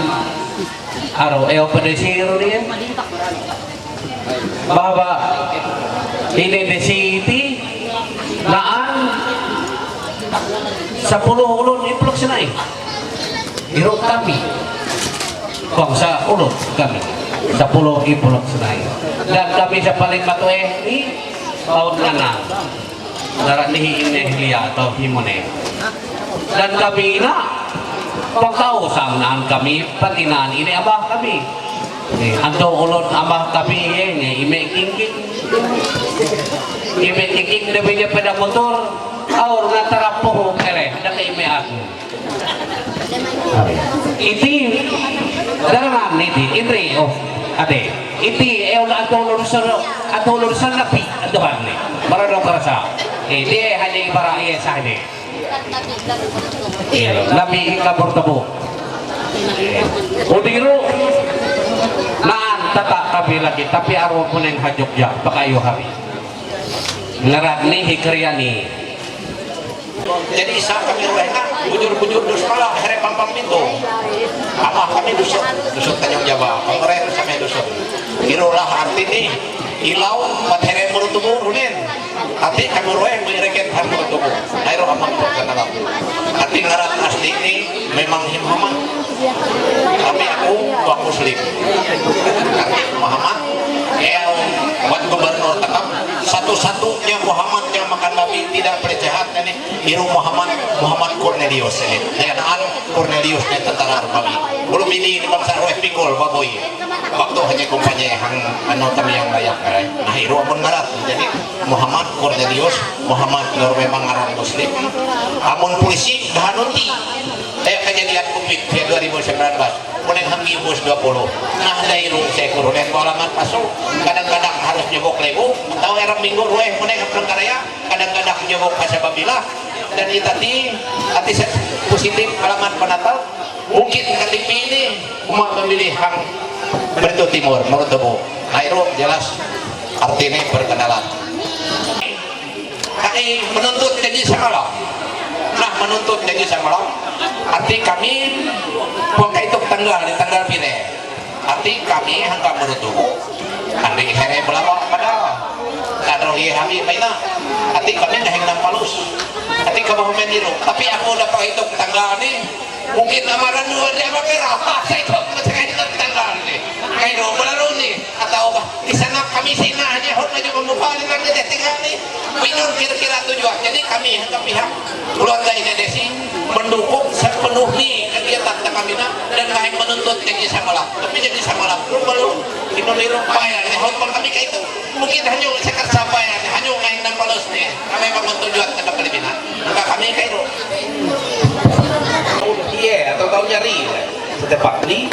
aro eo pedesi ro dia. Bahwa ini desi iti naan sepuluh ulun ipluk senai. Iru kami. Bangsa ulun kami. Sepuluh ipluk senai. Dan kami sa paling matueh ni tahun nganang. Ngaran ni Ineh Lia atau Himone. Dan kami na pangkau sang naan kami patinaan ini abah kami. Ni anto ulun abah kami ye ni ime kingking. Ime kingking dia punya pada motor. Aur na tarapuh kere dah ke ime aku. Iti darangan niti indri oh ade. Iti eon atau lulusan atau lulusan napi Tuhan ni. Para dong kerasa. Iti hanya ibarat iya sahne. Iya, napi kabur tebu. Udiru naan tata kapi lagi tapi arwah puneng hajok ja pakayu hari. Ngerat ni hikriani. Jadi sa kami ruwena bujur-bujur dus pala here pampang pintu. Apa kami dusuk, dusuk Tanjung Jawa, pamere sampai dusuk. Irulah arti ni ilau pat here murutubu runin. Tapi kami ruwe mereket ham murutubu. Ayo aman perkenalan. Tapi ngaran asli ni memang Muhammad. Tapi aku orang Muslim. Tapi Muhammad, eh, buat gubernur tetap satu-satunya Muhammad yang makan babi tidak pelecehan ini. Iru Muhammad, Muhammad Cornelius ini. Dia naan Cornelius ni tentara Romawi. Belum ini, ini bangsa Roy Pikul, Baboy. Waktu hanya kumpanya hang anu kami yang layak, eh. Nah, iru amun ngaran. Jadi Muhammad Cornelius, Muhammad Nur memang ngaran Muslim. Amun polisi dah nanti. Eh, kejadian covid ya dua ribu sembilan belas. Mulai hamil bos dua puluh. Nah, dari rumah saya kurunen alamat masuk. Kadang-kadang harus nyebok lebu. Tahu era minggu rueh mulai ke Pelengkaraya. Kadang-kadang nyebok pasal babila. Dan itati, ati se- positif alamat penatal. Mungkin K T P ini cuma memilih hang Berito Timur, menurut bu. Nah, itu jelas artinya perkenalan. Kami menuntut janji samalam. Nah, menuntut janji samalam. Arti kami, bukan itu tanggal, di tanggal pire. Arti kami hangka menuntut. Andi here belama pada. Kadro iya hami maina. Arti kami nahing nang palus. Arti kamu main dulu. Tapi aku udah pakai itu tanggal ni. Mungkin amaran dua dia pakai rasa itu. Saya itu tanggal ni. Kayak dua puluh ni. Atau bah, di sana kami sini hanya hot aja membuka dengan dia tinggal ni. Minum kira-kira tujuan. Jadi kami yang pihak keluarga ini desi mendukung sepenuhnya kegiatan kami dan kami menuntut jadi samalam. Tapi jadi samalam belum belum. Ini ni rupa ya, ini hot kami kayak itu. Mungkin hanya sekat sampai, hanya main dan balas ni. Kami memang tujuan kami lebih nak. Maka kami kayak itu. Iya, atau tahu nyari. Setepak ni,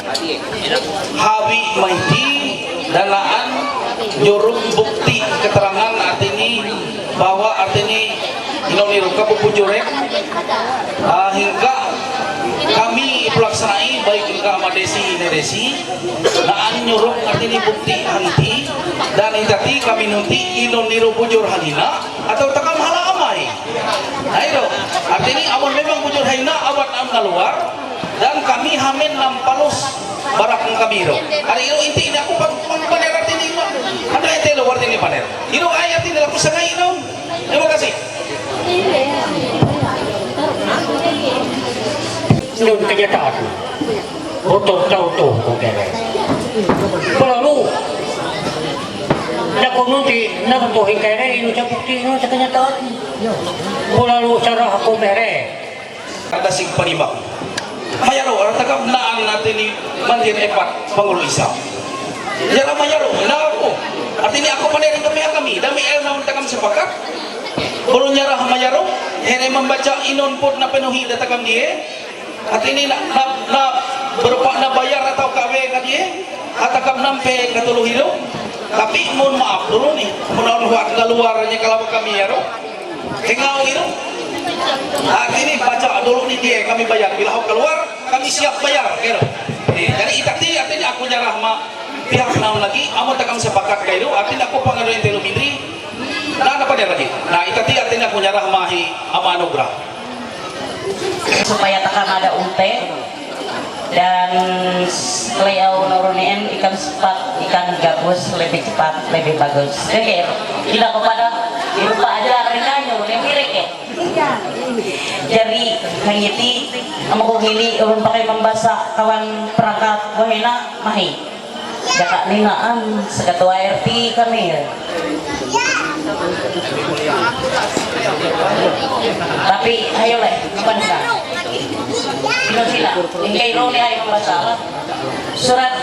hawi maiti, danaan, nyuruh bukti keterangan arti ni, bahwa arti ni, inong niru ka bubujurek, ah, hingga kami pelaksanai, baik hingga ama desi, ine desi, naan nyuruh arti ni bukti hanti, dan itati kami nunti, inong niru bujur hanina, atau takam hala amai. Nah, itu. Arti ni, amun memang bujur hanina, awat am keluar, dan kami hamin enam palos barak ng kamiro. Hari iro inti ini aku pag pag panerat ini ma. Ano ito lugar ini paner. Iro ay atin aku sangay ino. Terima kasih. Nun kenyataan. Botol tau to ko kere. Palalu. Naku nun ti naku to hingkere ino sa bukti ino sa kenyataan. Pulalu cara aku mere. Ada sing panibak. Mayaro, rata kam na ang natin ni mandir epat pangulu isa. Yara mayaro, na ako. Artinya ako panerin kami kami. Dami el naman takam sepakat. Pulun yara mayaro, here membaca inun put na penuhi datakam die. Artinya na, na, na berupa na bayar atau kawe kadie. Atakam nampe katuluhiro. Tapi mohon maaf dulu nih, menurut buat keluarnya kalau kami yaro. Hingga itu. Nah, ini baca dulu nih dia, kami bayar. Bila aku keluar, kami siap bayar, gitu. Eh, jadi itati artinya aku nyarah ma pihak naon lagi, amun takam sepakat kayak itu, artinya aku pengaduan telu mindri, nah, apa dia lagi? Nah, itati artinya aku nyarah mahi ama anugerah. Supaya takam ada unte, dan beliau nurunin ikan sepat, ikan gabus lebih cepat, lebih bagus. Oke, tidak kepada lupa aja renganyo, lebih reke. Jadi, hangiti, amo ko hili, urun pakai membasa kawan perangkat wahena, mahi. Jaka ninaan seketua R T kami. Tapi, ayo leh, kapan na? Ino sila, ingkay ro ni ay membasa. Surat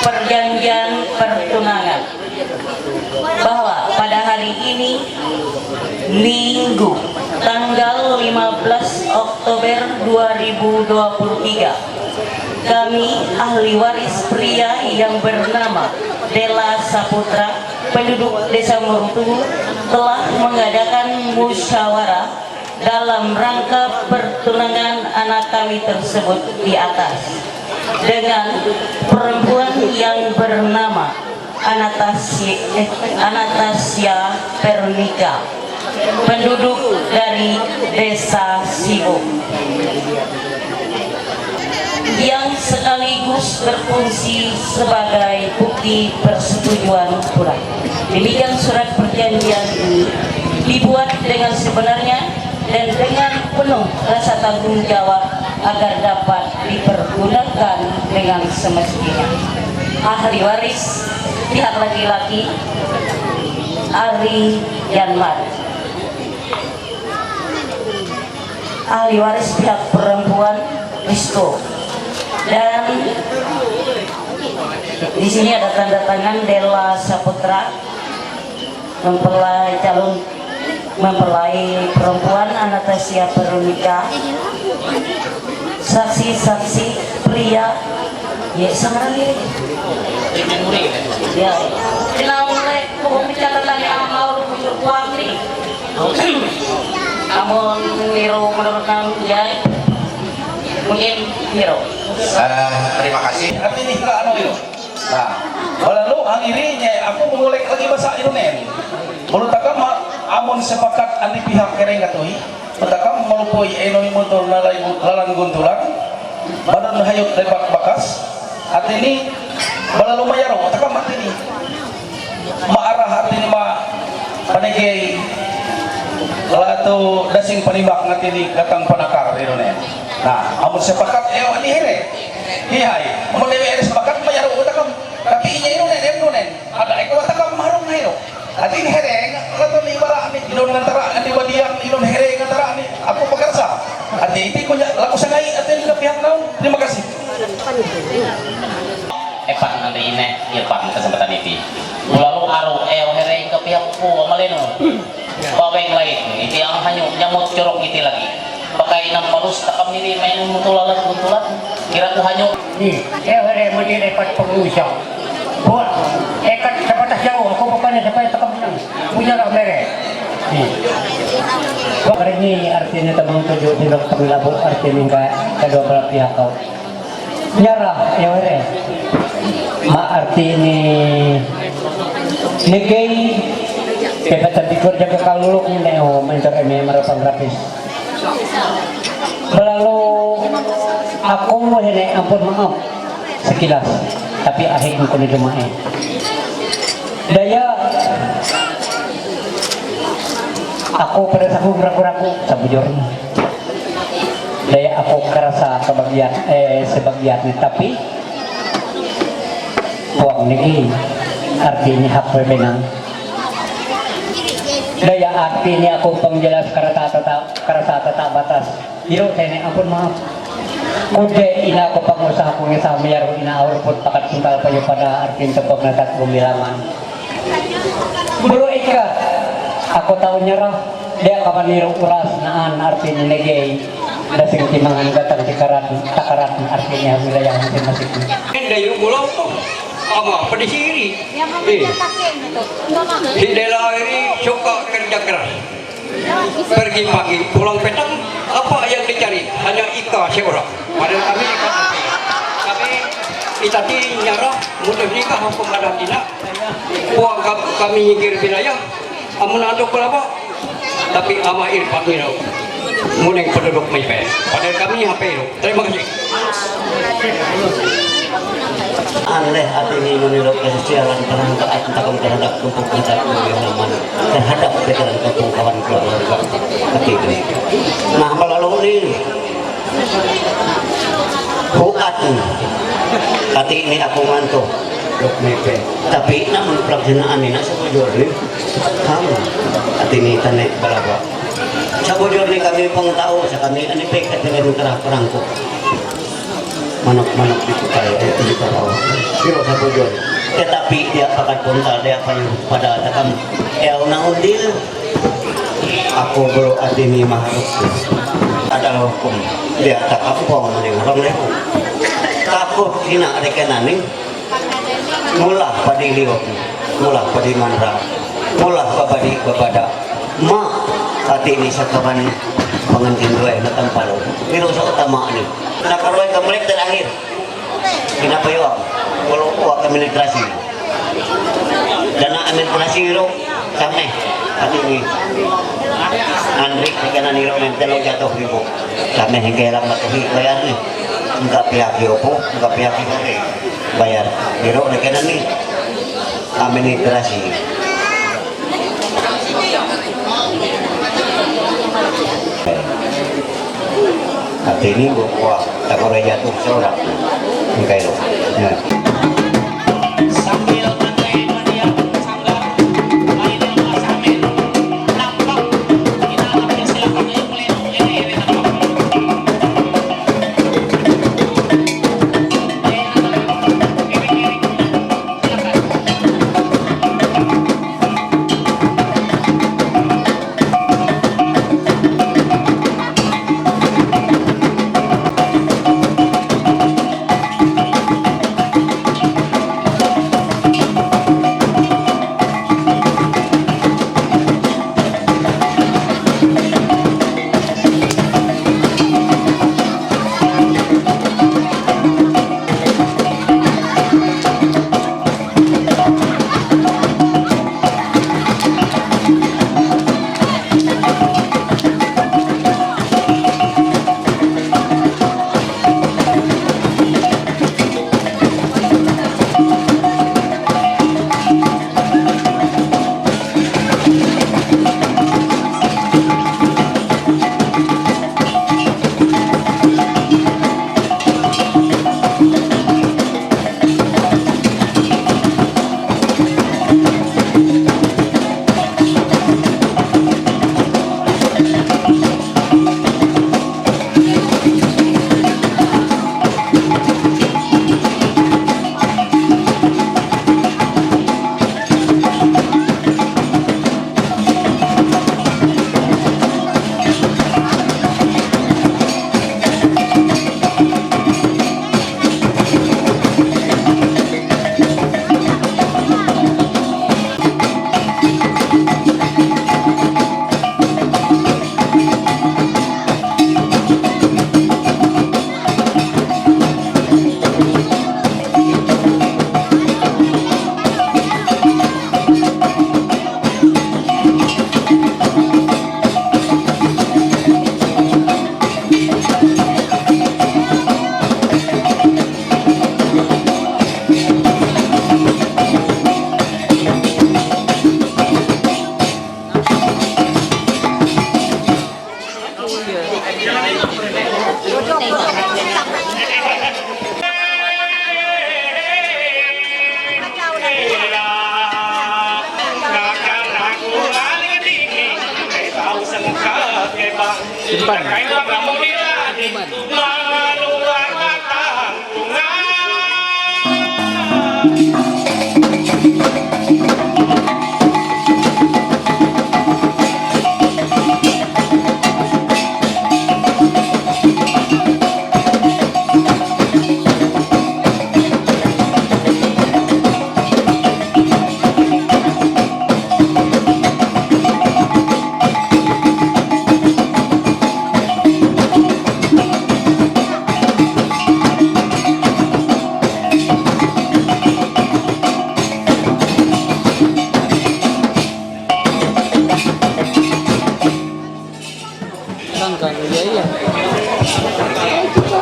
perjanjian pertunangan. Bahwa pada hari ini, Minggu, tanggal lima belas Oktober dua ribu dua puluh tiga, kami, ahli waris pria yang bernama Dela Saputra, penduduk Desa Merutu, telah mengadakan musyawarah dalam rangka pertunangan anak kami tersebut di atas dengan perempuan yang bernama Anastasia, eh, Anastasia Permika, penduduk dari Desa Sibu, yang sekaligus berfungsi sebagai bukti persetujuan pula. Demikian surat perjanjian ini dibuat dengan sebenarnya dan dengan penuh rasa tanggung jawab agar dapat dipergunakan dengan semestinya. Ahli waris pihak laki-laki, Ari Yanmar. Ahli waris pihak perempuan, Rizko. Dan di sini ada tanda tangan Dela Saputra, mempelai calon mempelai perempuan Anastasia Veronica, saksi-saksi pria, ya, sama lagi. Ya. Kinaulay, kung kita tatali ang maulong kuwang ni. Amon niro menurut nang ya. Mungkin niro. Eh, terima kasih. Artinya, ano yun? Nah, walalu ang iri niya, ako mangulek lagi ba sa inunen? Mulutaka ma, amon sepakat ani pihak kereng katoi. Mataka malupoy eno imuntor na lalan guntulan. Badan hayot lepak bakas. Atini, walalu mayaro, mataka matini. Maarah atini ma panegay lato dasing panimak ngatini katang panakar inunen. Nah, amon sepakat eo ani here. Hihay, amon dewe sepakat mayaro utakam. Tapi inya inunen, inunen. Ada eko takam marong na ino. Ati ini hereng, lato ni bara ni, inon ngantara, ni badiang, inon hereng ngantara ni, aku pekerja. Ati iti kunya, laku sangai, ati ini pihak naon. Terima kasih. Epan nanti ini, Irfan kesempatan ini. Lalu aru, eh, hereng ke pihak ku, maleno. Paweng lain, iti ang hanyo, nyamot corok iti lagi. Pakai nang palus, takam ini main mutulan, mutulan. Kira ku hanyo. Ni, eh, here mo dire pat pag-usa. Buat, eh, kat sa batas yaw, ako pa pa niya sa payat takam nang. Punya ra mere. Ni. Hari ini artinya teman tujuh di waktu labu artinya enggak kedua belah pihak kau. Nyara, eo here. Ma arti ni, ni kei, pepe tapi kerja ke kaluluk ni neo, mentor eme marapang rapis. Balalu, aku mo here, ampun maaf, sekilas, tapi akhir ko ni dumae. Daya, aku pada saku ragu-ragu, sabujurnya. Daya ako karasa kabagiat, eh, sebagiat ni, tapi puak niki arti ni hak pemenang. Daya artinya aku pengjelas kerasa tetap, kerasa tetap batas. Iro tene ampun maaf. Kude ina ko pangusaha ku ngesa mayar ina aur put pakat puntal payo pada artin tepok natat gumilaman. Bulu ika, aku tahu nyerah. Dia kapan iro uras naan artin negei. Dasing timangan datang tikaran takaran artinya wilayah masing-masing. Dayu gulau ko ama pedisiri. Eh. Hidela iri suka kerja keras. Pergi pagi, pulang petang, apa yang dicari? Hanya ika seorang. Padahal kami ika tapi. Kami itati nyarah, mutus nikah hukum adat ina. Buang kami nyingkir wilayah, amun anduk kelapa, tapi ama iri pagi no. Muning penduduk Mipe. Padahal kami H P itu. Terima kasih. Aneh hati ini menurut kesosialan perangkat takkan terhadap kelompok kita yang aman terhadap pikiran kampung kawan keluarga hati ini. Nah, melalui ini buat hati ini aku mantu. Tapi namun pelaksanaan ini nak sebujur ni. Hang hati ini tanek berapa. Sebujur ni kami pun tahu, sekami ini pekat dengan kerah perangkuk. Manok-manok di kutai, eh, di Tarawa. Piro sa bujur. Tetapi dia pakat puntal, dia payu pada takam. Eh, una undil. Aku bulu hati ni maharus. Ada hukum. Dia takam pong mending orang leku. Takut hina rekenani. Mula padi liwak. Mula padi manra. Mula babadi babada. Ma, hati ni sakaban pengantin dua na tampalo. Piro sa utama ni. Nakaroy ka balik terakhir. Kinapayuan. Walau kuha kami ni terasi. Dana amin terasi iro. Kami. Hati ni. Andri, ikanan iro mentelo jatuh ribu. Kami hingga hilang matuhi bayar ni. Enggak pihak yopo, enggak pihak yopo. Bayar. Iro ni kanan ni. Amin ni terasi. Hati ni buat kuah. Takore jatuh seorang. Engkai lo. Ya.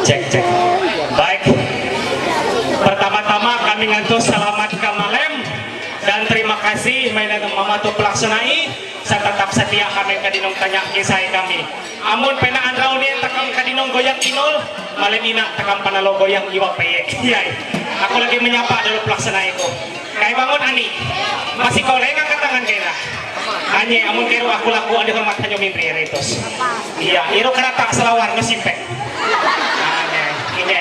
Check, check. Baik. Pertama-tama kami ngantos salamat ka Malem dan terima kasih mainan mama tu pelaksanai sa tatap setia kami ka dinong tanya kisah kami. Amun pena andrau ni takam ka dinong goyang inul, Malem ina takam panalo goyang iwa peye. Yai. Aku lagi menyapa dulu pelaksanai ku. Kay bangun ani. Masih kau lenga katangan kena. Anye, amun kero aku laku ada hormat hanya mimpi ritus. Iya, iro kerata selawar no simpe. Anye, ini.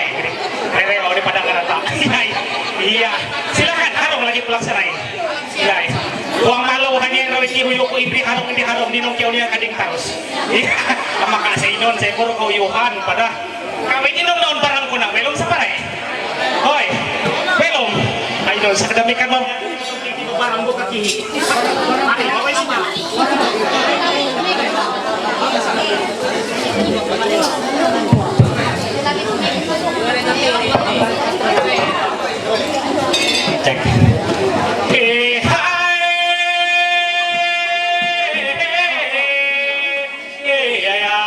Rere mau di padang kerata. Iya, iya. Silakan harung lagi pelaksanai. Iya. Uang malu hanya ro iki huyu ku ibri harung ini harung dinong kau ni kading tarus. Iya, makasih non saya kuru kau Yohan pada Kami inong naon barang ko na, belum sa pare. Hoy, belum. Ay, no, sa kadami ka mo. Barang ko kaki. Ay, okay, okay. Check. Eh, hi. Iya,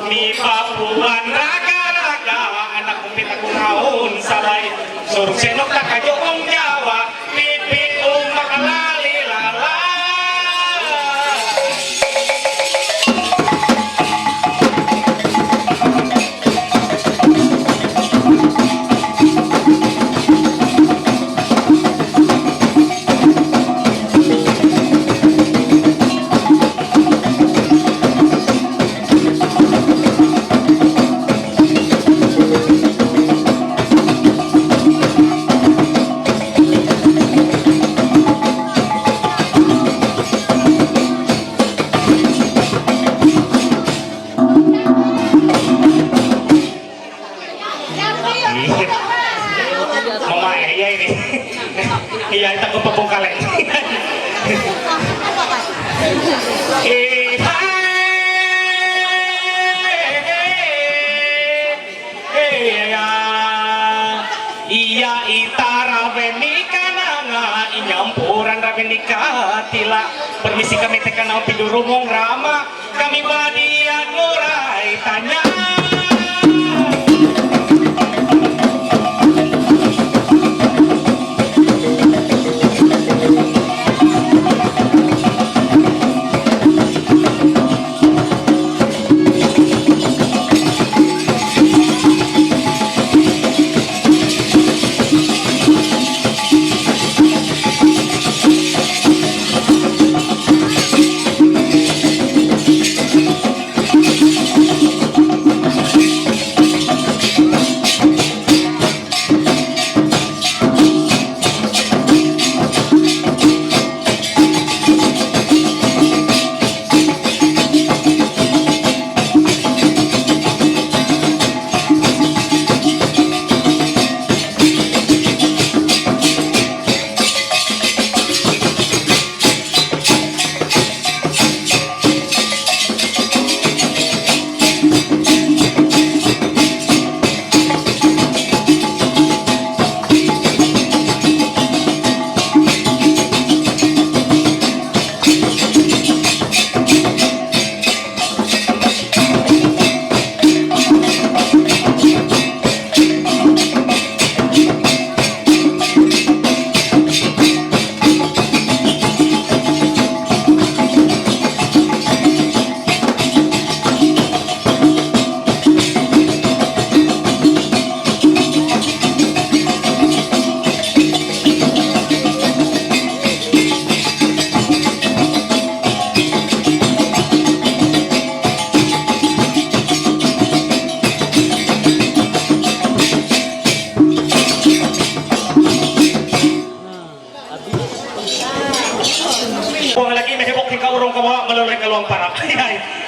mi papuan raga-raga, anak kumpit aku naon salai. Suruh senok tak aja orang Jawa, pipi umak lali lala. Mama, iya ini. Iya, itu aku pepungkalen. Eh, hai. Iya, ita rabe ni kananga, inyampuran rabe ni katila. Permisi kami tekan au pidurumong rama, kami badian murai tanya.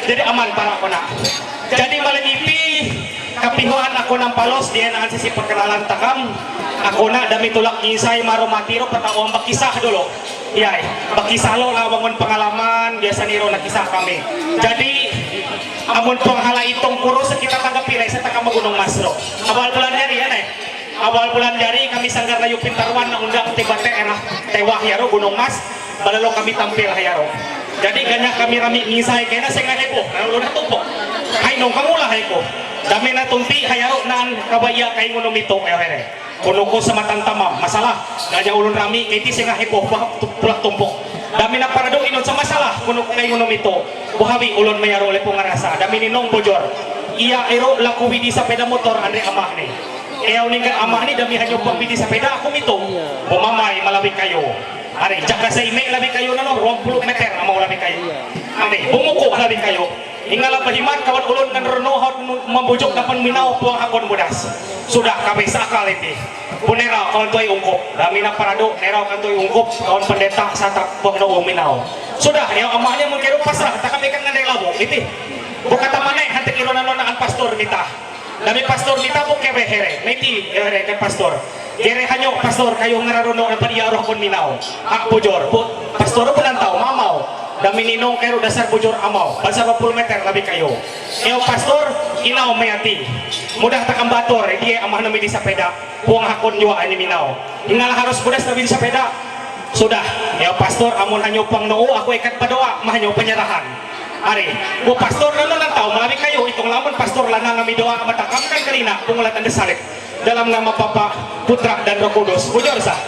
Jadi aman para kona. Jadi malam itu kapihuan ako ng palos diyan ang sisi pagkalalan takam. Ako na dami tulak ginsay maro matiro pata ang bakisah dulu. Yay, bakisah lo la bangun pengalaman biasa niro nakisah kami. Jadi amun panghala itong kuro sa kita taga pilay sa taga magunong masro. Abal bulan yari yan eh. Awal bulan jari kami sanggar layu pintaruan na undang tibate era tewah yaro Gunung Mas, balalo kami tampil hayaro. Jadi ganya kami rami ngisay kena senga heboh, lalu na tupo. Hai nong kamu lah heko. Dami na tunti hayaro nan kabaya kay ngono mito ayo here. Kuno ko sa matan tamam, masalah. Ganya ulun rami kay ti senga heboh bah tu- pulak tumpok. Dami na parado inun sa masalah, kuno ko kay ngono mito. Buhawi ulun mayaro lepo ngarasa. Dami ni nong bojor. Iya ero laku widi sapeda motor andre amah ni. Eyaw ningkat amah ni dami hanyo pang bidi sapeda aku mito. Bumamay malabi kayo. Ari, jaga sa ime labi kayo na no, ruang puluh meter amau labi kayo. Ari, bumuko labi kayo. Ingala pahiman kawan ulun ngan reno hot nu- mambujok dapan minaw puang hakon budas. Sudah kami sakal iti. Punera kawan tuai ungkup. Dami na parado, nera kawan tuai ungkup, kawan pendeta satak puang no minaw. Sudah, ya amahnya mengkero pasrah, tak kami kan ngandai labu. Iti. Bukata manai hantik ironan nonaan pastor nita. Dami pastor nita bu kebe here, meti here ke pastor. Gere hanyo pastor kayo ngararono apa dia roh kon minau. Ak bujur, bu pastor bu nantau mamau. Dami ninong kero dasar bujur amau. Pasar dua puluh meter labi kayo. Eo pastor, inau mayati. Mudah takam bator, dia amah nami di sapeda. Puang hakon jua ani minau. Ingal harus budas labi di sapeda. Sudah, eo pastor, amun hanyo pang noo, aku ikat padoa, mahanyo penyerahan. Ari, bu pastor nanu nantau malabi kayo itong lamun pastor lana ngami doa matakam kan kalina pungulat anda salib. Dalam nama Bapa, Putra dan Roh Kudus. Bujur sa.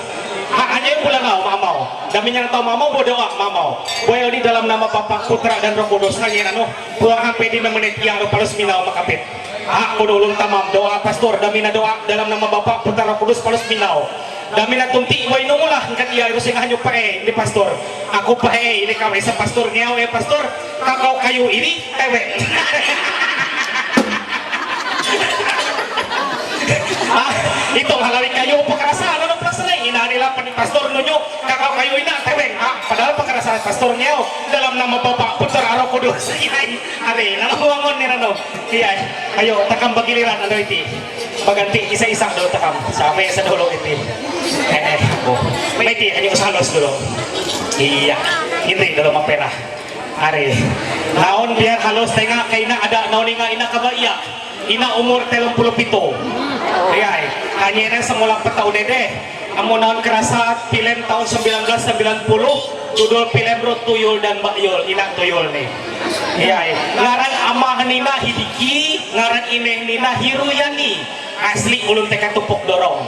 Ha, hanya yung pulang mau, mamau. Dami niya nantau mamau, bu doa mamau. Boy di dalam nama Bapa, Putra dan Roh Kudus. Hanya anu, pulang hampir di menit ya palos minau makapit. Ha, kuno ulun tamam doa pastor, dami na doa dalam nama Bapa, Putra, Roh Kudus palos minau. Dami na tunti, way nung ulah, engkat iya, iru sing hanyo pae, ini pastor. Aku pae, ini kami sa pastor, niyaw, eh, pastor, kakau kayu ini, tewe. Ah, itong halawi kayo, pakarasa, ano nang pakarasa na, ina nila, pa ni pastor, nunyo, kakau kayu ina, tewe. Ah, padahal pakarasa, pastor, niyaw, dalam nama Bapa, Putra, Roh Kudus. Are, nalawangon nila, no? Iya, ayo, takam bagiliran, ano iti? Baganti, isa-isa daw takam. Sa may sa dulo iti. Eh, eh, oh. May iti, ayo, sa halos dulo. Iya, hindi, dulo mapera. Are, naon biar halos tenga kay na ada naon nga ina kabaya. Ina umur telung puluh pito. Iya, hanya na sa mula pataw dede. Amo naon kerasa film tahun sembilan belas sembilan puluh, judul film ro Tuyul dan Mbak Yul, ina Tuyul ni. Iya, eh. Ngaran amah nina Hidiki, ngaran ineh nina Hiruyani. Asli ulun teka tupuk dorong.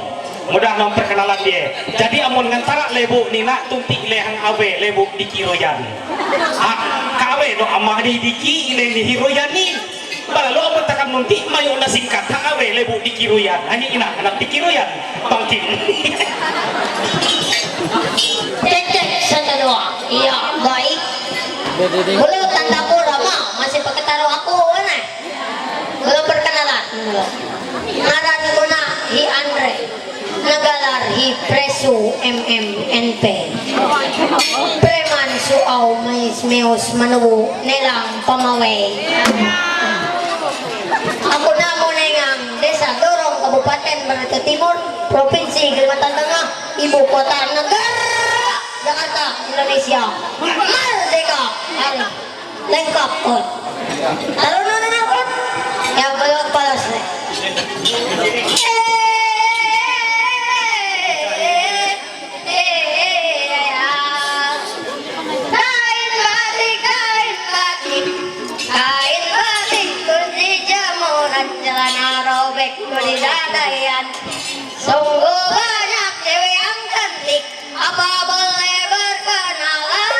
Mudah naon perkenalan dia. Jadi amun ngantara lebu nina tunti lehang awe lebu Diki Ruyan. Ah, kawe no amah ni Diki, ineh ni Hiruyani. Bala lo apa takam nunti mayo na singkat ha awe lebu Diki Ruyan. Ani ina anak Diki Ruyan. Bangkin. Cek cek satu dua. Iya, baik. Belum tanda pura ma, masih pakai taruh aku mana? Belum perkenalan. Ngaran ko na hi Andre. Nagalar hi Presu M M N P. Preman su au mais meos manubu nelang pamaway. Ako na mo nengang desa Dorong, Kabupaten Barito Timur, Provinsi Kalimantan Tengah, ibu kota negara Jakarta, Indonesia. Merdeka! Hari. Lengkap, Kot. Taruh nana, Kot. Yang belum balas nih. Kain batik, kain batik, kain batik, kunci jemuran, celana robek, kulit dadaian. Sungguh banyak cewek yang cantik. Apa boleh berkenalan?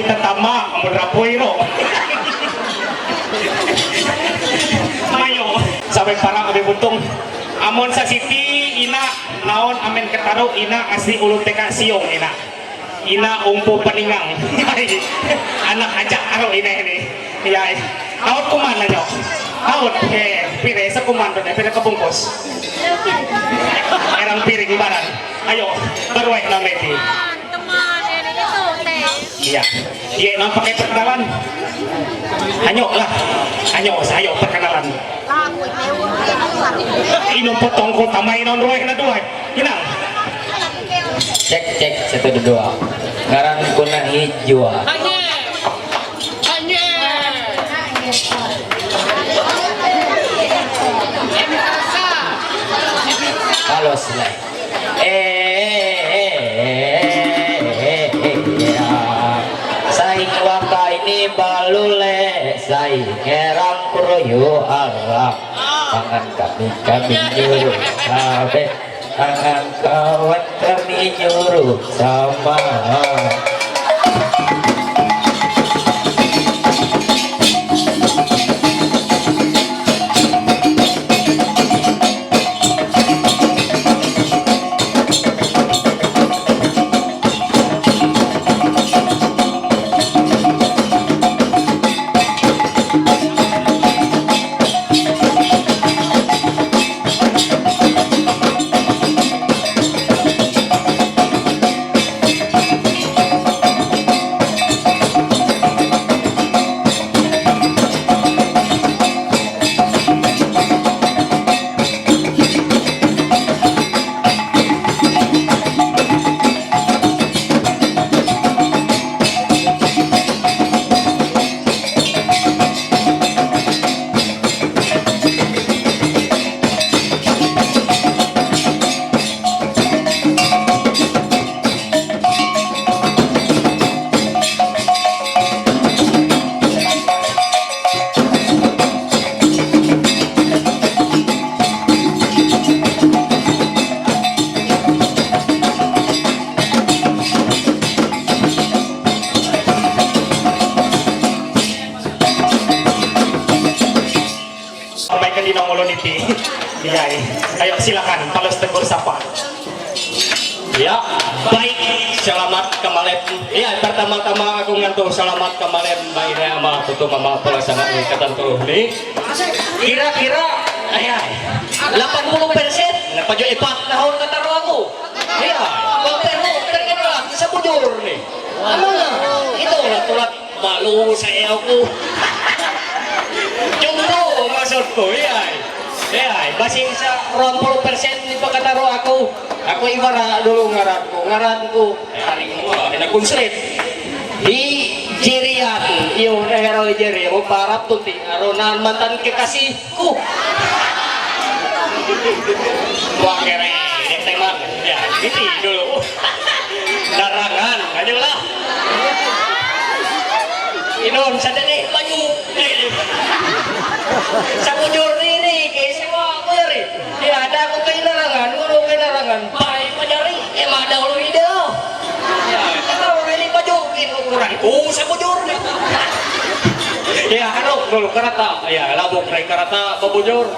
Tatama, amor rapoiro. Mayo, sabe para de botón. Amon sa siti ina naon amen kataro ina asli ulu teka siong ina. Ina umpu paningang. Anak aja aro ina ini. Ya. Aot kuman na nyo. Aot, eh, pire sa kuman doon, eh, pire kabungkos. Erang piring baran. Ayo, baruay na meti. Teman, teman, ini itu teh. Iya. Iya, nang pakai perkenalan. Anyo lah. Anyo, sayo perkenalan. Inong potong ko tamay nong ruway na duway. Inang. Cek, cek, satu, dua. Ngaran ku na Hijwa. Hanye. Hanye. Halo, Slay. Eh, eh, eh, eh, eh, eh, eh, eh, eh, eh, eh, eh, eh. Saing wakai ni balule, saing erang kuroyo alam. Tangan kami, kami nyuruh kabe. Tangan kawan kami nyuruh sama. Sampai ke Dinong Ulun Iti. Iya, iya. Ayo, silakan, Palos Tegur Sapa. Ya, baik. Selamat kamalem. Ya, pertama-tama aku ngantuk selamat kamalem. Baik, ya, ama, tutu mama pelaksana ni katan tuh ni. Kira-kira, ay, ay, delapan puluh persen. Napa jo ipat nahon kata aku. Iya, baper mo, terkenal sa bujur ni. Ama, itu lah tulat. Malu saya aku. Jomblo maksudku, iya. Iya, basing sa ruang puluh persen ni pakataro aku. Aku ibara dulu ngaranku, ngaranku. Eh, hari ini mah, enak kunsrit. Di Jerian, iyo, nehero Jeri, aku parap tuh ti, aronan mantan kekasih. Ku. Wah, kere, ini teman. Ya, ini dulu. Larangan, aja lah. Inon, sadede, maju. Sabujur diri, ke semua, aku dari. Ya, ada aku kehilangan, guru kehilangan. Baik, mencari, emang ada ulu ide. Ya, kalau ini maju, ini ukuran. Oh, sabujur. Ya, anu, dulu karata. Ya, labuk dari karata, babujur.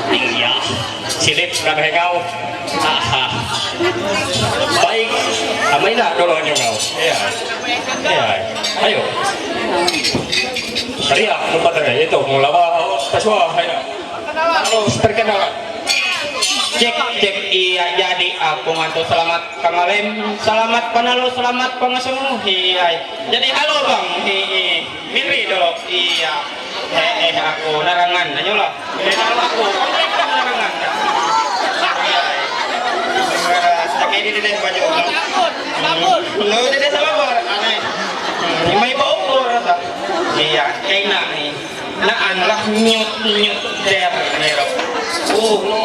Iya, silip kabeh kau. Aha. Baik, amay na dulu nyo kau. Iya. Iya. Ayo. Ria, lupa tadi itu, mau lawa, oh, paswa, ayo. Halo, perkenalan. Cek, cek, iya, jadi aku ngantuk selamat kamalem, selamat panalo, selamat pangasung, iya. Jadi halo bang, hi, hi. Miri dulu, iya. Eh, eh, aku narangan, ayo lah. Eh, kalau aku, narangan. Iya. Kayak ini deh, baju. Lo udah deh sama, Bor. Aneh. Ini mau bawa ukur, rasa. Iya, kayak ini. Naan lah nyut, nyut, der, nero. Oh, no.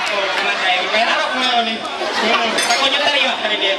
Aku, mana saya? Kayak arok, mana nih? Hmm, aku nyut tadi, ya, tadi dia.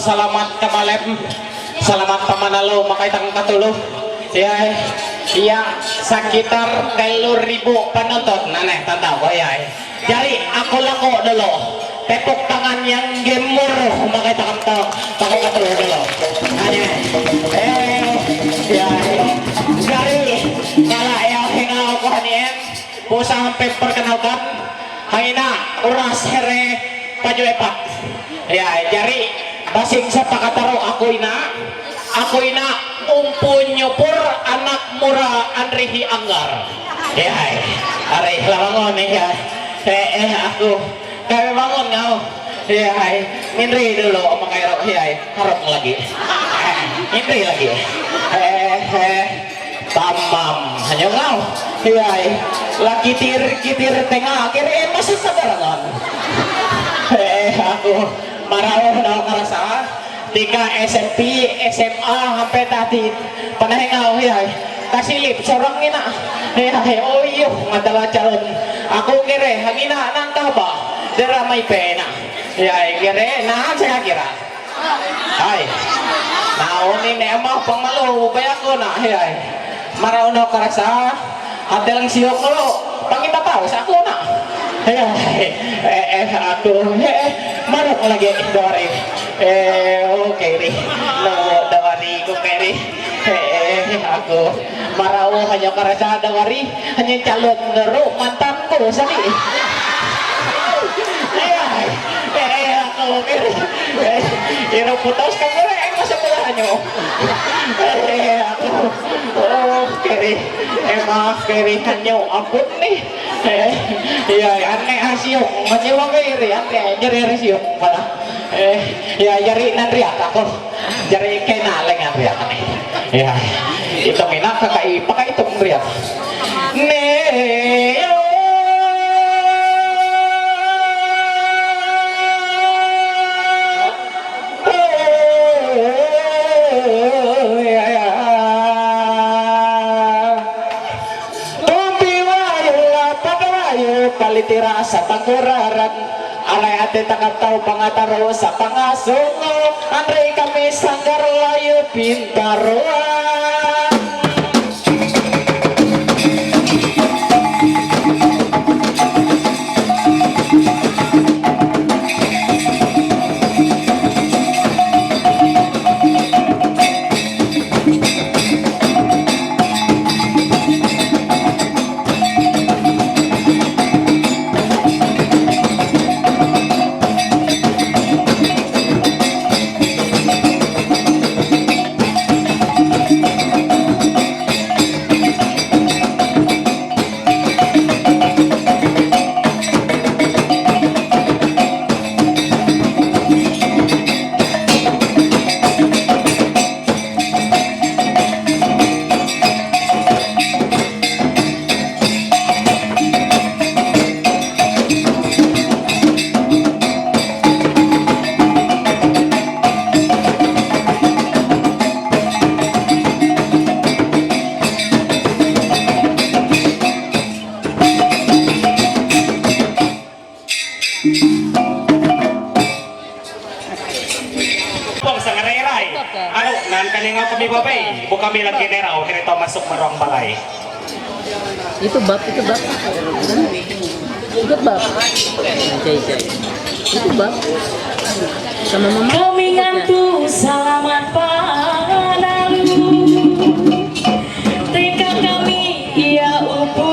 Salamat kamalem, salamat pamanalo, makay takang katulo. Yay, iya, sakitar telu ribu penonton, naneh, tanda ko, yay. Jari, ako lako dulu, tepuk tangan yang gemuruh, makay takang to, makay katulo dulu. Naneh, eh, yay. Jari, kala ya, hingao ko hanien. Pusa hampe perkenalkan, hangina oras here paju epat. Ya, jari basing sa pakataro aku ina, aku ina umpu nyupur anak mura anrihi anggar. Ya, are lawangon ya. Eh, eh, aku kami bangun ngau. Ya, mindri dulu, makairo ya, harap lagi. Eh, mindri lagi. Eh, eh. Tamam, hanya ngau. Hiyay, la kitir kitir tenga kiri eh masuk ke darangan. Eh, aku marau na karasa. Tika S M P, S M A, hampe tati. Panahengau, hiyay. Kasilip, sorang ina. Hiyay, oh iyo, madala calon. Aku kere, hangina nang taba. Dera mai pena. Hiyay, kere, na saya kira. Hai. Nauni ne ama pangmalo bayako na, hai, hai. Marau no karasa, atelang siok lo, pangita tau sa ako na. Hai, hai. Eh, eh, aku, eh, eh, marok lagi dawari. Eh, okay ri. No, dawari ko keri. Eh, eh, aku. Marau hanya karasa dawari, hanya calon ro mantanku sani. Iya, eh, aku kiri. Eh, iro putus ka kiri, eh, masa pula hanyo. Eh, aku. Oh, kiri. Eh, maaf, kiri hanyo. Ampun nih. Eh, iya, aneh asio. Masih mau kiri, aneh. Jadi asio. Mana? Eh, ya, yari nanriak ako. Jari kena lengan riak ni. Ya. Itong ina, kakai, pakai itong riak. Ne, yo. Oh, ya, ya. Tumpi wayu, lapad wayu, palitira sa panguraran. Aray ate takatau pangataro sa pangasongo. Andre kami sanggar layu pintaruan. Pong sa ngareray. Ano, nan kani nga kami babay. Bu kami lagi neraw, kini to masuk merong balay. Itu bab, itu bab. Itu bab. Jai, jai. Itu bab. Sama mama. Kami ngantu salamat panalu. Teka kami ia upu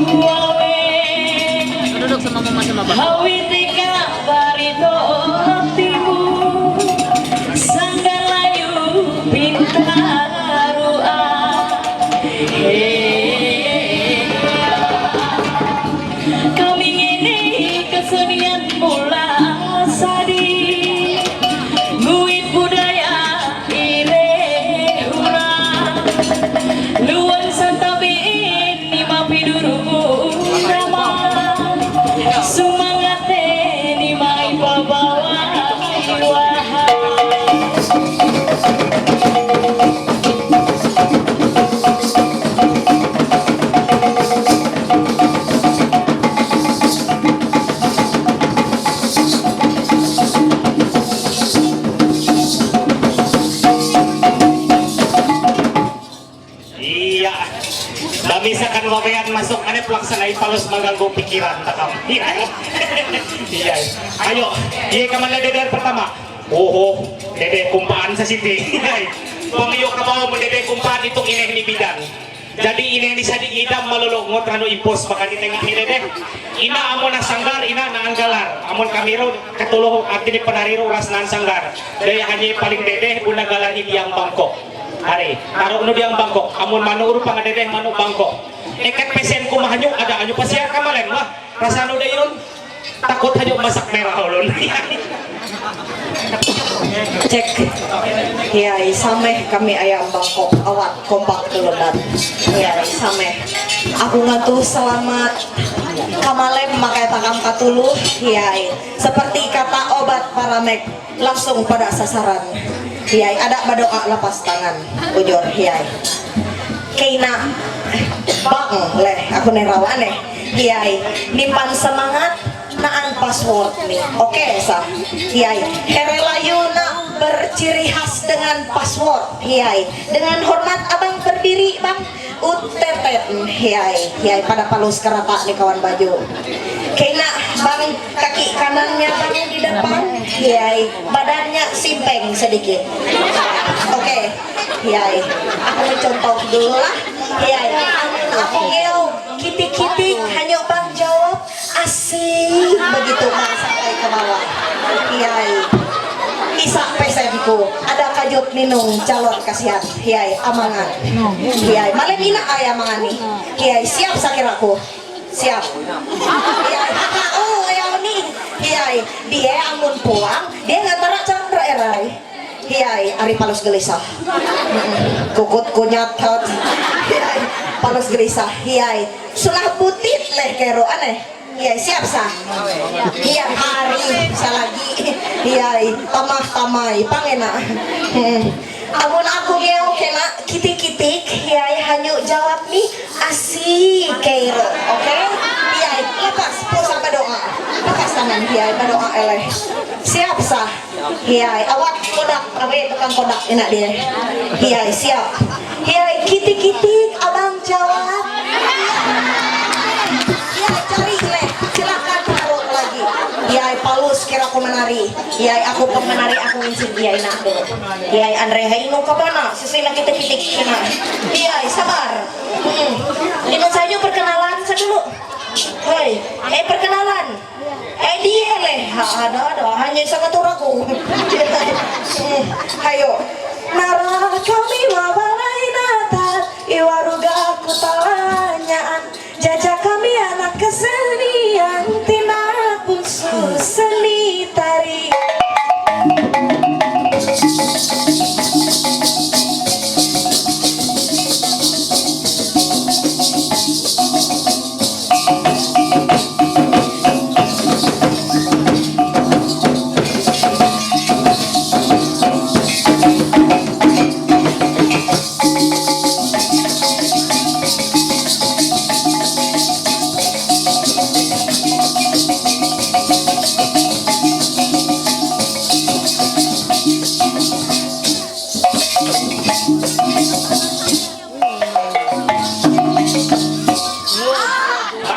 kuawe. Duduk sama mama sama baba. Hawi teka barito timu. Sanggalayu pintarua. Hey. Kami ini kesenian mula sadi. Nguit Isa kan wawayan masuk ane pelaksanai palos maganggo pikiran takam. Iya. Iya. Ayo, iya kamala deder pertama. Oho, dede kumpaan sa siti. Iya. Pang iyo kabaw mo dede kumpaan itong ineh ni bidan. Jadi ineh ni sadi ngidam malolo ngotrano impos makani tengah ni dede. Ina amo na sanggar, ina na anggalar. Amon kamiro katulo arti ni panariro oras na sanggar. Daya hanya paling dede una galar ni diang bangkok. Hari, taruh nu diang bangkok. Amun manuk rupa ngadedeh manuk bangkok. Eket pesen ku mahanyu ada anyu pasiar kamalen lah. Rasa nu dayun. Takut hanyu masak merah ulun. Cek. Ya, sameh kami ayam bangkok awak kompak tulunan. Ya, sameh. Aku ngatuh selamat kamalem makai takam katuluh. Ya, seperti kata obat paramek. Langsung pada sasaran. Hiai, ada berdoa lepas tangan. Bujur, hiai. Keina bang leh, aku nih rawan eh. Hiai, nipan semangat naan password nih. Oke, sa. Hiai, Herelayu nak berciri khas dengan password. Hiai, dengan hormat abang berdiri bang. Utetet, hiai, hiai, pada palus kerata ni kawan baju. Kena bang kaki kanannya bang di depan, hiai, badannya simpeng sedikit. Oke, hiai, aku mencontoh dulu lah. Hiai, amun aku ngeo, kitik-kitik, hanya bang jawab, asik, begitu bang sampai ke bawah. Hiai, isak pesenku, ada kajut ninung calon kasihan. Hiai, amangan. Hiai, malam ina ay amangan ni. Hiai, siap sakiraku. Siap. Hiai, oh, yang ni. Hiai, dia amun puang, dia nggak terak chandra erai. Hiai, ari palus gelisah. Kukut kunyat hat. Hiai, palus gelisah. Hiai, sunah butit leh kero aneh. Iya, siap sa. Iya, hari sa lagi. Iya, tamah tamai, pangena. Hmm. Amun aku ngeo kena kitik-kitik, iya, hanyu jawab ni asik kero, oke? Iya, lepas, puasa berdoa. Lepas tangan, iya, berdoa eleh. Siap sa. Hiai, awak kodak, awe tukang kodak enak dia. Hiai, siap. Hiai, kitik-kitik, abang jawab. Hiai, cari leh, silakan taruh lagi. Hiai, palus kira aku menari. Hiai, aku pun menari, aku ngincin dia enak tu. Hiai, Andre, hai nu kapana, sesuai nak kitik-kitik kena. Hiai, sabar. Hmm. Inung saya perkenalan sa dulu. Hoi, eh perkenalan. Eh, dia leh. Ha, ada, ada. Hanya sangat orang ku. Hayo. Nara kami mabalay natat, iwaruga ku talanyaan. Jaja kami anak kesenian, tina pusu seni tari.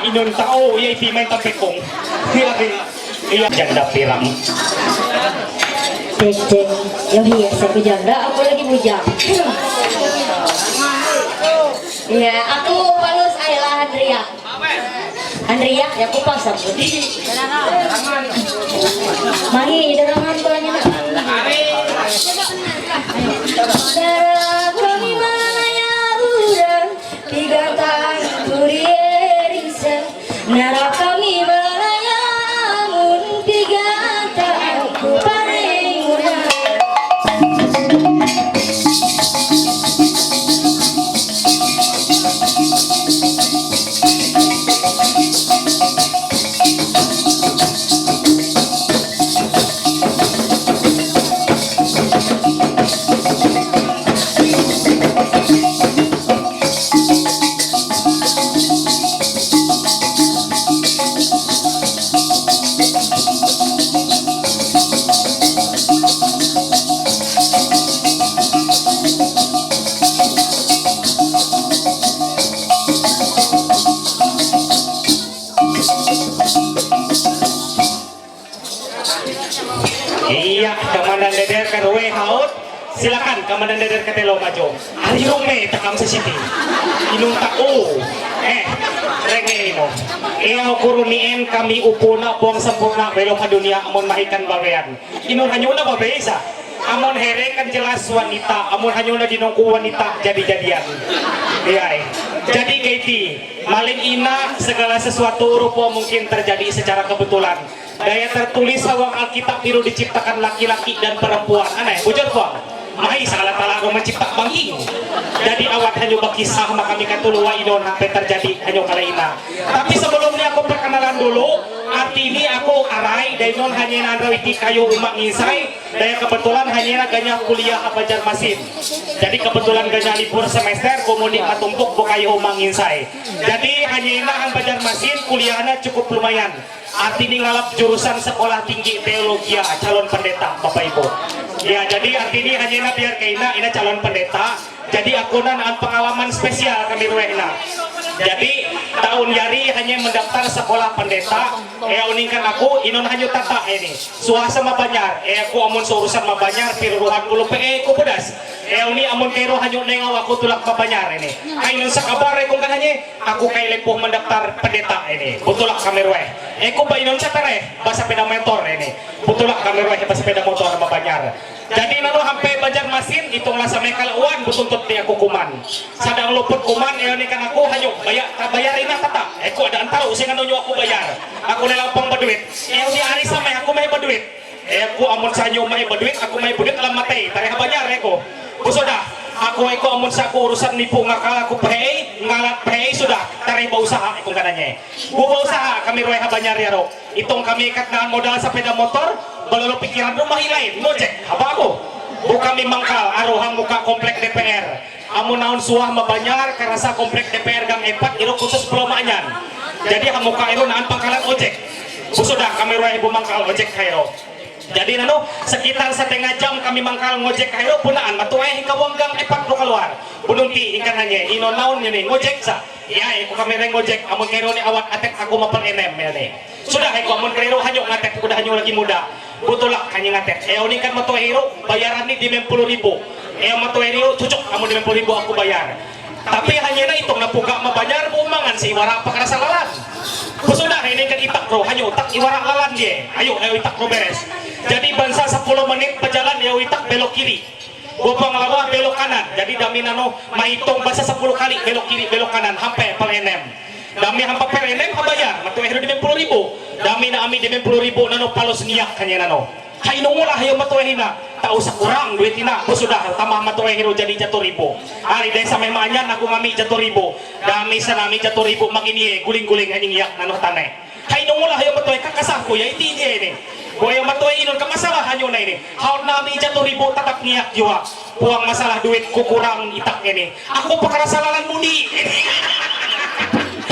Inun tao, iya iti main tapekong. Iya, iya. Iya, janda pirang. Cek, cek. Yo, iya, saya ku janda, aku lagi bujang. Iya, aku Palus Ayla Andria. Andria, ya, aku pasang. Mari, dorongan tuanya. Darah kami mana ya urang, tiga tahun kurierinsa. Nara kami mana ya mun, tiga tahun kuparengunan. Silakan ka mananeder ka telo majo. Ari rong me takam sa city. Inung ta o. Eh, renge ino. Ea okuruni en kami upona buang sempurna belok ka dunia amun mahikan babean. Inung hanyo na babe sa. Amun here kan jelas wanita, amun hanyo na dinongku wanita jadi-jadian. Iya, eh. Jadi Katie, maling ina segala sesuatu rupa mungkin terjadi secara kebetulan. Daya tertulis awang Alkitab itu diciptakan laki-laki dan perempuan. Aneh, bujur po. Mai salah tala ko mencipta bangking. Jadi awat hanyo bakisah maka mika tuluwa inon hape terjadi hanyo kala ina. Tapi sebelumnya aku perkenalan dulu. Arti ini aku arai dainon hanya nandraw iti kayo umak nginsai. Daya kebetulan hanya na ganya kuliah apa Banjarmasin. Jadi kebetulan ganya libur semester komodi matumpuk bukayo umak nginsai. Jadi hanya na ang Banjarmasin kuliahnya cukup lumayan. Artini ngalap jurusan sekolah tinggi teologia, calon pendeta, Bapak Ibu. Ya, jadi artini hanya na biar kaina, ina calon pendeta. Jadi aku nan an pengalaman spesial kami ruehna. Jadi tahun yari hanya mendaftar sekolah pendeta. Ya, uningkan aku, inon hanya tata ini. Suasa mabanyar, eh aku amun seurusan mabanyar, piruruhan bulu pe, eh ku pedas. Eh uni amun kero hanya nengau aku tulak mabanyar ini. Ai nun sakabar, eh kung kananya. Aku kay lepuh mendaftar pendeta ini. Butulak kami rueh. Eko ba inon sa tare, ba sepeda motor ini. Butulak kami rueh ba sepeda motor mabanyar. Jadi nanu hampe Banjarmasin, itonglah sa mekal uan butuntut di aku kuman. Sadang luput kuman, eoni kan aku hanyuk bayar, bayar ina kata. Eko ada antaro sing anu nyu aku bayar. Aku nelang pang baduit. Eoni ari sa may aku may baduit. Eh, aku amun sa nyo may baduit, aku may baduit alam matay. Tare habanya reko. Busoda, aku eko amun sa aku urusan nipu ngakal aku pahei, ngalat pahei sudah. Tare ba usaha eko kananya. Bu ba usaha kami ruai habanya riaro. Itong kami ikat na modal sepeda motor, balolo pikiran rumah ilain, ngojek, haba aku. Bu kami mangkal, aruhang muka komplek D P R. Amun naun suah mabanyar, karasa komplek D P R gang epat, iro khusus pulau Maanyan. Jadi hamuka iro naan pangkalan ojek. Busudah kami ruai bu mangkal ojek kairo. Jadi nanu, sekitar setengah jam kami mangkal ngojek kairo, punaan matuai hingga buang gang epat lu keluar. Bununti ingkan hanya, ino naun ini ngojek sa. Ya, iku kami reng ngojek, amun kairo ni awat atek aku mapal enem ya ni. Sudah iku amun kairo hanyuk ngatek, udah hanyuk lagi muda. Butulak hanya ngatek. Eh, uni kan matuai hiro, bayaran ni lima puluh ribu. Eh, matuai hiro, cucuk amun lima puluh ribu aku bayar. Tapi hanya na itong napuga mabanyar, bumangan si iwara apa kerasa lalan. Busudah ini kan itak bro, hanya utak iwara lalan dia. Ayo, ayo itak bro beres. Jadi bansa sepuluh menit berjalan, ya itak belok kiri. Gopang lawa belok kanan. Jadi dami nano maitong basa sepuluh kali belok kiri belok kanan hampe per enem. Dami hampe per enem habayar. Matu ehro lima puluh ribu. Dami na ami lima puluh ribu nano palos niyak kanya nano. Hai nungulah yo matu ehina. Tak usah kurang duit ina. Aku sudah tambah matu ehro jadi jatuh ribu. Hari desa memangnya aku mami jatuh ribu. Dami sana mi jatuh ribu makin ye guling-guling hanying yak nano tanai. Hai nungulah yo matu ehka kasah ku ya iti dia ini. Boya matu inon ka masalah hanyo na ini. Haun nami jatuh ribu tatap niyak jua. Puang masalah duit ku kurang itak ini. Aku pekerasa lalan mudi.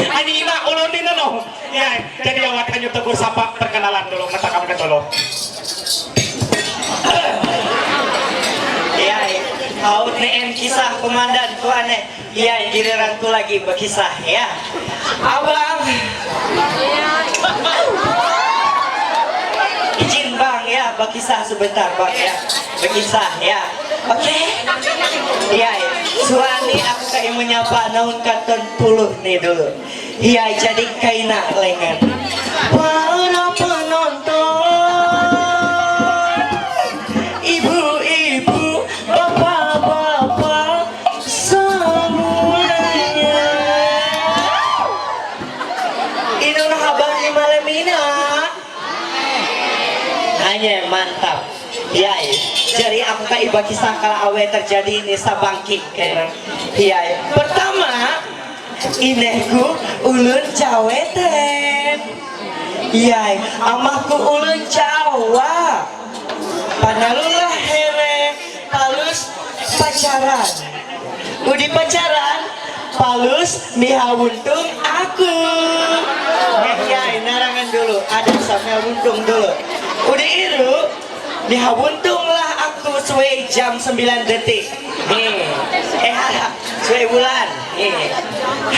Ani ima ulun di nano. Ya, jadi awat hanyo tegur sapa perkenalan dulu, matakam ke dulu. Ya, haun ne en kisah komandan tuan ne. Iya, giliranku lagi berkisah ya. Abang. Izin bang ya, berkisah sebentar bang ya. Berkisah ya. Oke. Iya, iya. Suami aku kayak menyapa naun katon puluh nih dulu. Iya, jadi kaina lengan. Para penonton, ibu-ibu, bapak-bapak, semuanya. Inun habang ni malam ina. Hanya mantap. Yai. Jadi aku ka iba kisah kalau awe terjadi ini sabangki. Yai. Pertama, inehku ulun caweten. Yai, amahku ulun cawa. Panalulah here, palus pacaran. Udi pacaran, palus miha untung aku. Yai, narangan dulu, ada sa miha untung dulu. Udi iru, miha untung lah aku suai jam sembilan detik. Nih, eh, suai bulan. Nih,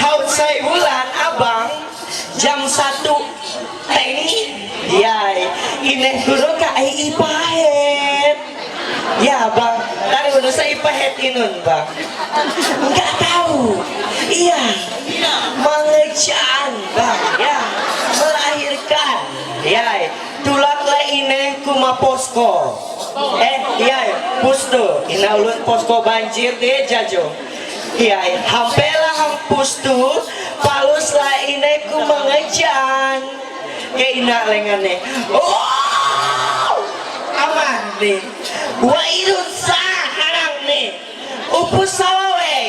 haut suai bulan, abang. Jam satu teng. Yai, ineh guru ka ai ipahet. Ya bang, Tarunus ay pahet inun ba? Nggak tahu. Iya. Mangecaan ba? Ya. Melahirkan. Ya. Tulak la ine kuma posko. Eh, ya. Pustu. Ina ulun posko banjir de jajo. Ya. Hampela ham pustu. Palus la ine kuma ngecaan. Kay ina lengan ni. Oh! Aman ni. Wa irun sa harang ni. Upu sawe.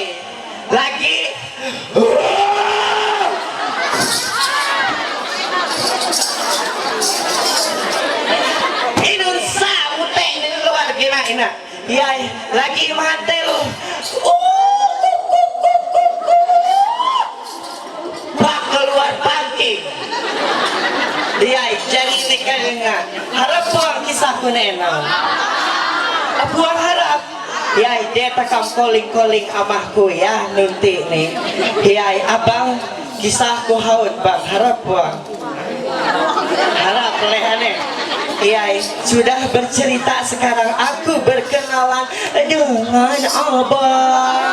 Lagi. Inun sa utek ni luar gina ina. Yay, lagi mate lu. Bak keluar bangking. Yay, jadi ini kayaknya. Harap buang kisah kunena. Buang harap. Yai, dia takam calling-calling amahku ya, nanti nih. Yai, abang, kisahku haut bang, harap bang. Harap leh aneh. Yai, sudah bercerita, sekarang aku berkenalan dengan abang.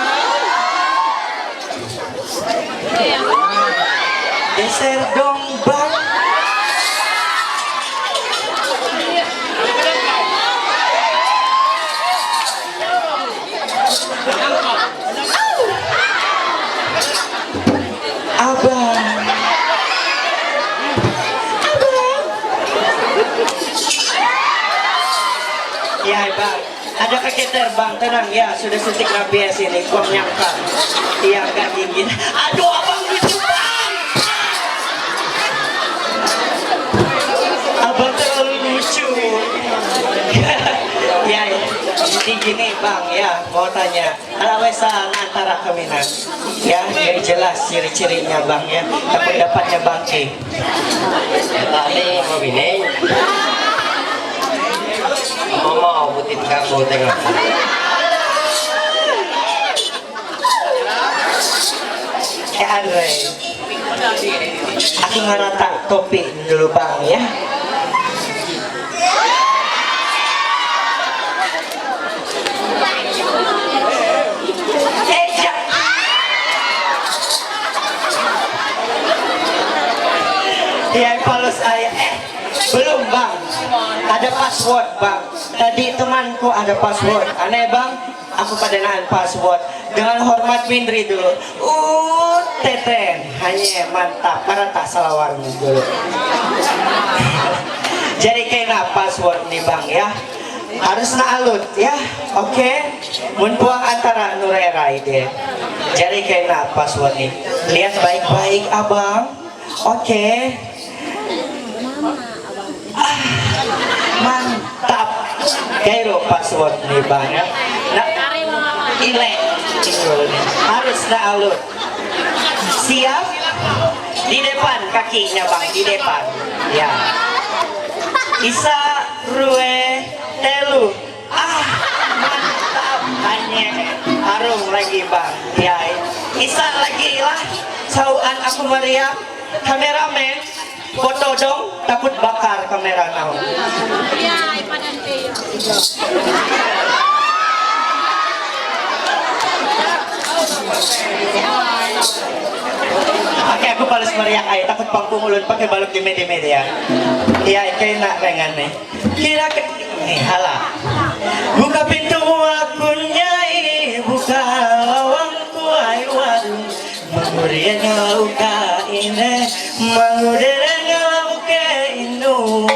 Geser dong bang. Abang. Abang. Ya, bang. Ada kaget terbang, tenang ya, sudah suntik rabies ini, kuang nyangka. Iya, nggak gigit. Aduh, abang lucu bang. Abang terlalu lucu. Ya, ya. Jadi gini bang, ya, mau tanya. Alawesan antara keminan. Ya, yang jelas ciri-cirinya bang ya. Pendapatnya bang Ki. Tadi mau bini. Mama butit kaku tengok. Eh, Andre. Aku ngarata kopi dulu bang ya. Eh, ya. Ya, kalau saya, eh, belum bang. Ada password bang. Tadi temanku ada password. Aneh bang. Aku pada nahan password. Dengan hormat Mindri dulu. Uh, teten. Hanya mantap. Marata salawar dulu. Jadi kena password nih bang ya. Harus na alut ya. Oke. Mun puang antara nurerai deh. Jadi kena password nih. Lihat baik-baik abang. Oke. Ah, mantap. Kairo password nih bang ya. Nah, ile. Harus na alut. Siap? Di depan kakinya bang, di depan. Ya. Isa, rue, telu. Ah, mantap. Hanya harum lagi bang. Ya. Isa lagi lah. Sauan aku meriah. Kameramen. Foto dong, takut bakar kamera naon. Oke, aku balas meriak aja, takut pangkung ulun pakai balok di media-media. Iya, kayak nak dengan nih. Kira ke nih, hala. Buka pintu aku nyai, buka lawang ku ai warung. Mangurien lauka ine, mangurien lauke inu.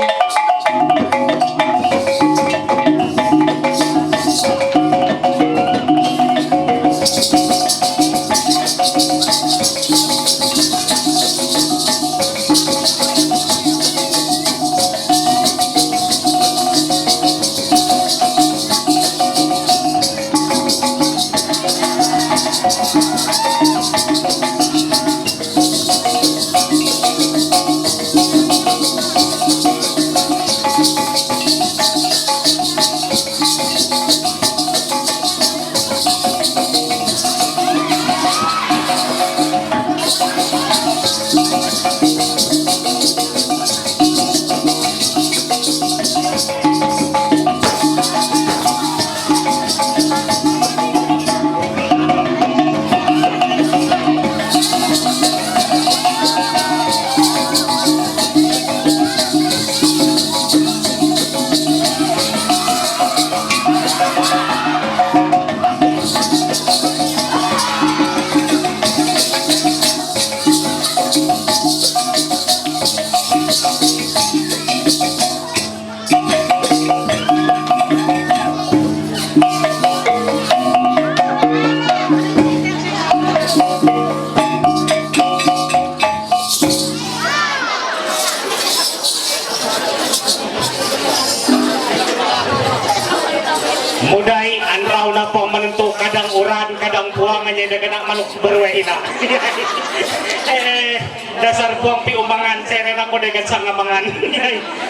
Kadang puang aja dia kena manuk berueh ina. Eh, dasar puang pi umbangan, serena ko dia kena sangamangan.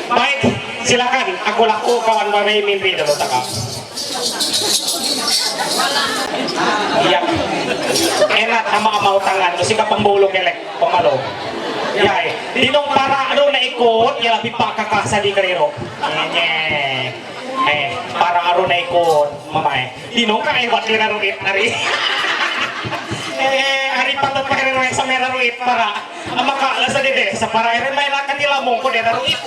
Baik, silakan. Aku laku kawan babai mimpi dulu takam. Iya. Enak ama-ama utangan, terus ka pembulu kelek, pemalo. Yai, dinong para aro na ikut, ya lebih pak kakak sadi keriro. Nye. Eh, para aro na ikut, mamae. Dinong ka eh buat dira ruit hari. Eh, hari patut pakai ruit sama ruit para. Ama ka lasa dede, sa para ere mai na kanila mongko dira ruit.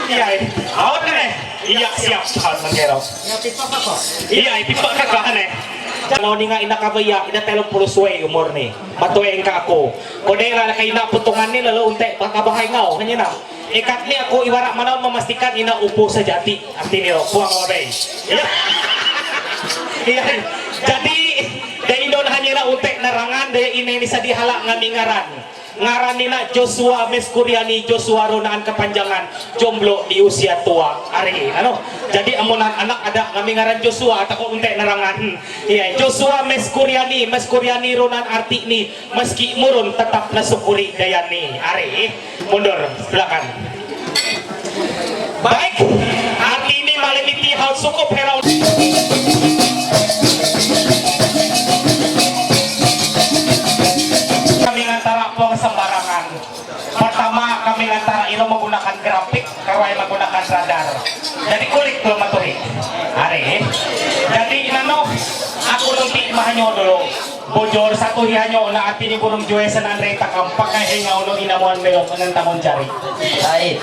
Iya, eh. Awat na eh. Iya, siap, siap, mangkero. Iya, eh, pipa kakak na eh. Kalau ninga ina kabaya, ina telo puluh suwe umur ni. Matuwe engka aku. Kode la ka ina putungan ni lalu untek baka bahai ngau, hanya na. Ikat ni aku ibarat mana memastikan ina upu sejati. Arti ni ro, puang wabai. Ya. Iya. Jadi, dai indon hanya na untek nerangan, dai ina ni sadi halak ngami ngaran. Ngaran ni na Joshua Meskuriani, Joshua ronaan kepanjangan, jomblo di usia tua. Ari, ano? Jadi, amunan anak ada ngami ngaran Joshua, atau untek nerangan. Hmm. Iya, Joshua Meskuriani, Meskuriani ronaan arti ni, meski murun tetap na sukuri dayani. Ari, mundur, silakan. Baik, arti ni malam ini hal sukup herau. Kami ngantara puang sembarangan. Pertama, kami ngantara ilo menggunakan grafik, kawai menggunakan radar. Jadi kulik belum maturi. Ari. Jadi inano, aku nanti mahanyo dulu. Bujur satu hihanyo na arti ni burung jue senandre takam pakai henga uno inamuan belok ngan tamun jari. Lain.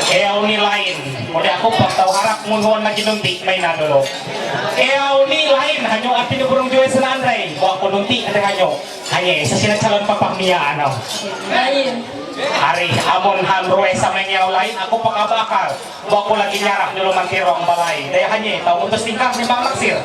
Ea uni lain. Mode aku pak tau harap munhuan lagi nanti main dulu. Ea uni lain hanyo arti ni burung jue senandre. Wa aku nanti ada hanyo. Hanya sasina calon papa mia ano. Lain. Ari amun han rue sama yang lain aku pakabakal. Bako lagi nyarap dulu mangkirong balai. Daya hanye tau mutus tingkah ni bang naksir.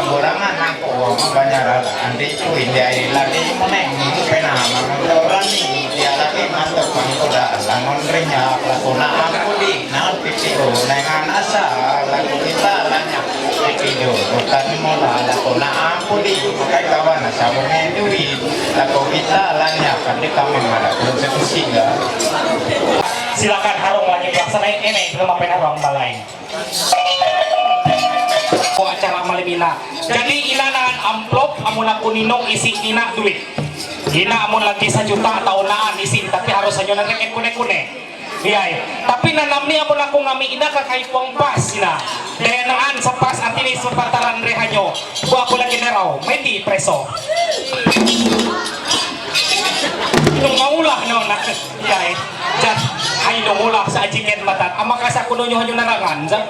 Kurangan aku mabanyarala andi ku india lagi meneng pena mangotoran ni dia lagi mantuk mangkoda langon renya pelakona aku di naon pipiro nengan asa lagu kita lanya pipiro bukan mola lakona aku di makai kawan asa mengendui lagu kita lanya kan di kamar ada pun sekusingga. Silakan harung lagi pelaksana ini belum apa harung balai. Ko acara malam ina. Jadi ina nan amplop amun aku ninong isi ina duit. Ina amun lagi sajuta atau naan isi tapi harus hanya nanti kune kune. Iya, iya. Tapi nanam ni amun aku ngami ina kakai puang pas ina. Denaan sepas arti ni sepataran rehanyo. Buat aku lagi nerau, main di preso. Nung maulah no na. Iya, iya. Jat, hai nung ulah sa ajiken matan. Ama kasa kuno nyo hanyo narangan sa.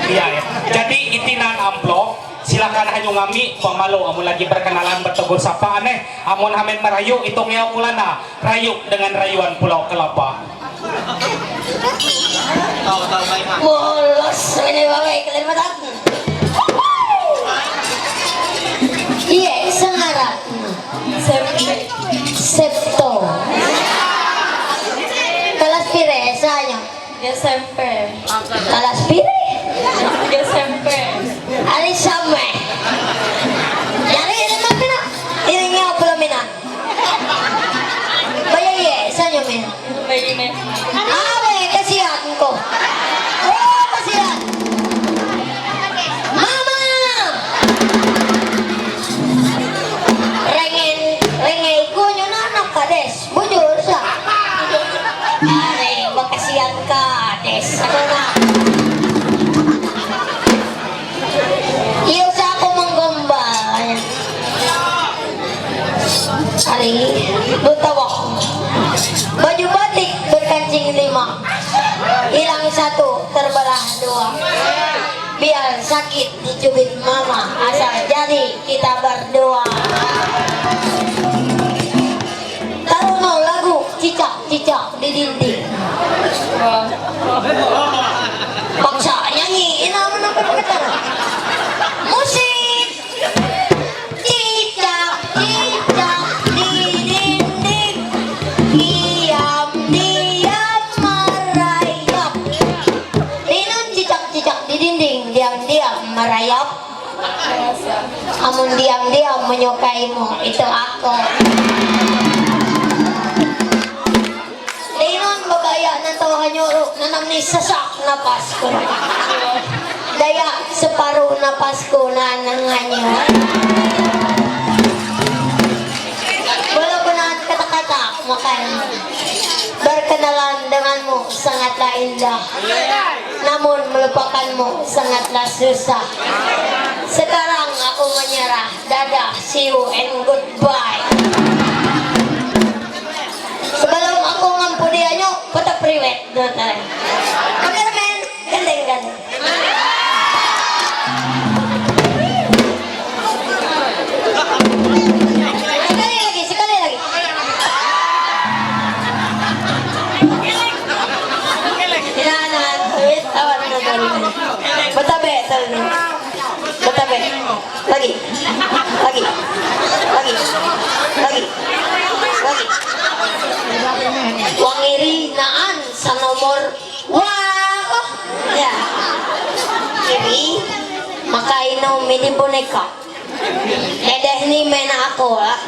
Iya, iya. Jadi itinan amplop. Silakan hanyo ngami pamalo amun lagi perkenalan bertegur sapa aneh amun hamen merayu itong yau kulana rayuk dengan rayuan pulau kelapa. Bolos ini bawa iklan mata. Iya, sangaran. Septo. Kelas pire saya. Desember. Kalas pire? Desember. Ari sama. Yari ini mah pina. Ini nyawa pula mina. Baya ye, sanyo min. Baya ye. Awe, kasihan ko. Oh, kasihan. Mama. Rengen, rengen iku nyo na anak kades. Bujur sa. Ay, makasiyan ka, des. Ano na? Iyo sa ako manggombal. Ari, dutawak. Baju batik berkancing lima. Hilang satu, terbelah dua. Biar sakit dicubit mama, asal jadi kita berdua. Taruh no lagu cicak-cicak di dinding. Paksa nyanyi, ina mana bergetar. Musik. Cicak, cicak di dinding. Diam, diam merayap. Minum cicak-cicak di Ding ding diam diam merayap. Amun diam diam menyukai mu itu aku. Dainon babaya na to hanyuro nanam ni sasak na Pasko. Daya separuh na Pasko na nanganyo. Walaupun kata-kata makan. Berkenalan denganmu sangatlah indah. Namun melupakanmu sangatlah susah. Sekarang aku menyerah. Dadah, see you and goodbye. Sebelum aku ngampuni anyo, foto priwet dulu tayo. Cameraman, gandeng, gandeng. Sekali lagi, sekali lagi. Kailangan, wait, tawag na dali. Matabi, dali. Matabi. Lagi. Lagi. Lagi. Lagi. Lagi. Wangiri naan sa nomor. Wow! Ya. Kiri, makainom ini boneka. Dedeh ni main ako, ah.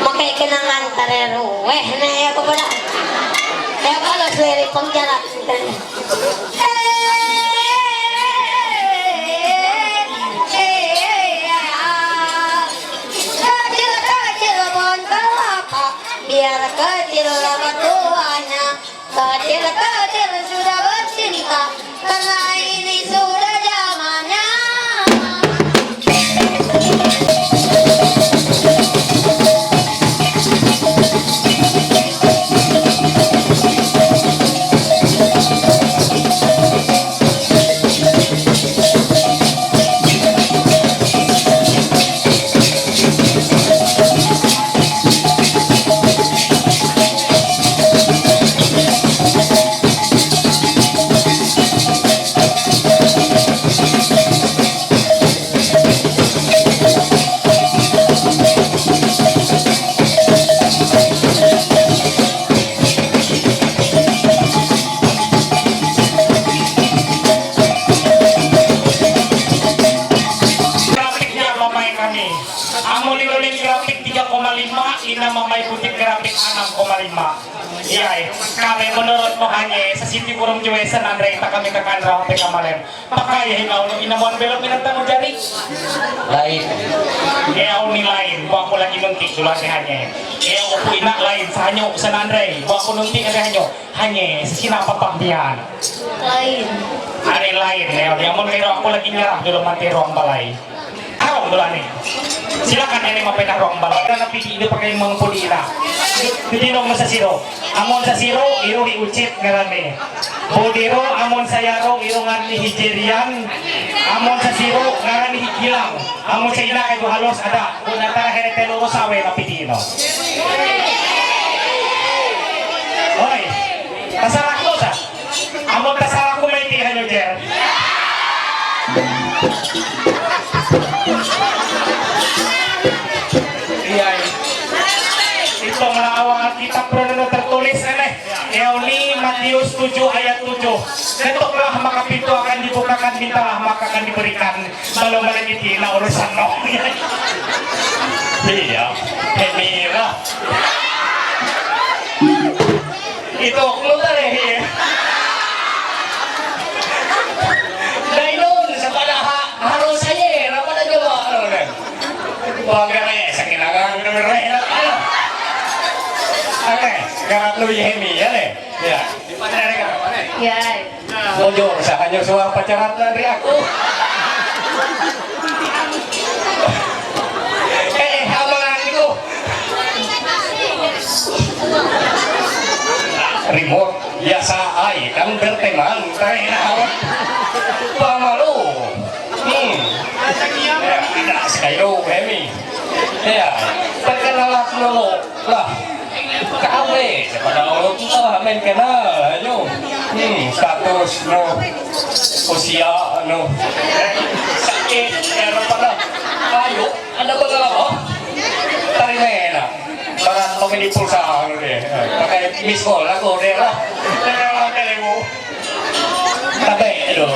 Makai kenangan tarero. Weh, na ya ko pala. Ya pala, suweri pangjarat. Kecil-kecil pun kelapa, biar kecil dapat tuanya. Kecil-kecil sudah bercinta, karena ini sudah zamannya. Grafik niya, mamay kami. Ang muli-uling grafik, tiga koma lima, ina mamay putik grafik, enam koma lima. Iya, eh. Kami menurut mo hanya, sa city kurung juwe sa nandre, ita kami kakan rawa pe kamalem. Pakay, eh, ina uno, ina mo ang belok, ina tanong jari. Lain. Eh, ako ni lain, buwa ko lagi nunti, dula si hanya. Eh, ako po ina lain, sa hanyo, sa nandre, buwa ko nunti, ina hanyo. Hanya, sa sinapapang diyan. Lain. Ari lain, eh, di amon kayo ako lagi nyarap, dula mati ruang balay. Arong dula ni. Silakan ini mapinah ruang balay. Karena pidi ide pakai mengpudi ina. Pidi nong sa siro. Amon sa siro, iro hi ucit ngarani. Bodiro, amon sa yaro, iro ngarani hi Jerian. Amon sa siro, ngarani hi Gilang. Amon sa ina kay halos ada. Kung natara here telo sawe na pidi no. Oy, tasarak mo sa. Amon tasarak mo may tihan nyo, Jer. Iyay. Ito nga awang ang kitab pero na tertulis, ene. Eoni Matius tujuh ayat tujuh. Ketoklah maka pintu akan dibukakan, mintalah maka akan diberikan. Balo malagiti na urusan no. Iya. Hemira. Ito, no tarehi. Dainon, sa padaha, haro saye, rapat aja ba, ano na. Bangga na yan, sa kinangan ko naman rin. Ano? Ano? Garat lo yemi, yan eh. Yeah. Di pa na rin ka, ano eh. Yay. Bujur, sa kanya suwang pacarat na rin ako. Eh, hamangan ko. Remote, biasa ay, kang berteman, tayo na ako. Pamalo. Hmm. Eh, ada sa kayo, Emi. Eh, pagkalalat mo mo, lah. Kawe, sa panahon ko, amen ka na, ano? Hmm, status, no? Usia, ano? Sakit, meron pala. Ayo, ano ba nga ako? Tarimena. Para pamilipul sa ano de. Pakai miss call ako, de la. Tabe, ano?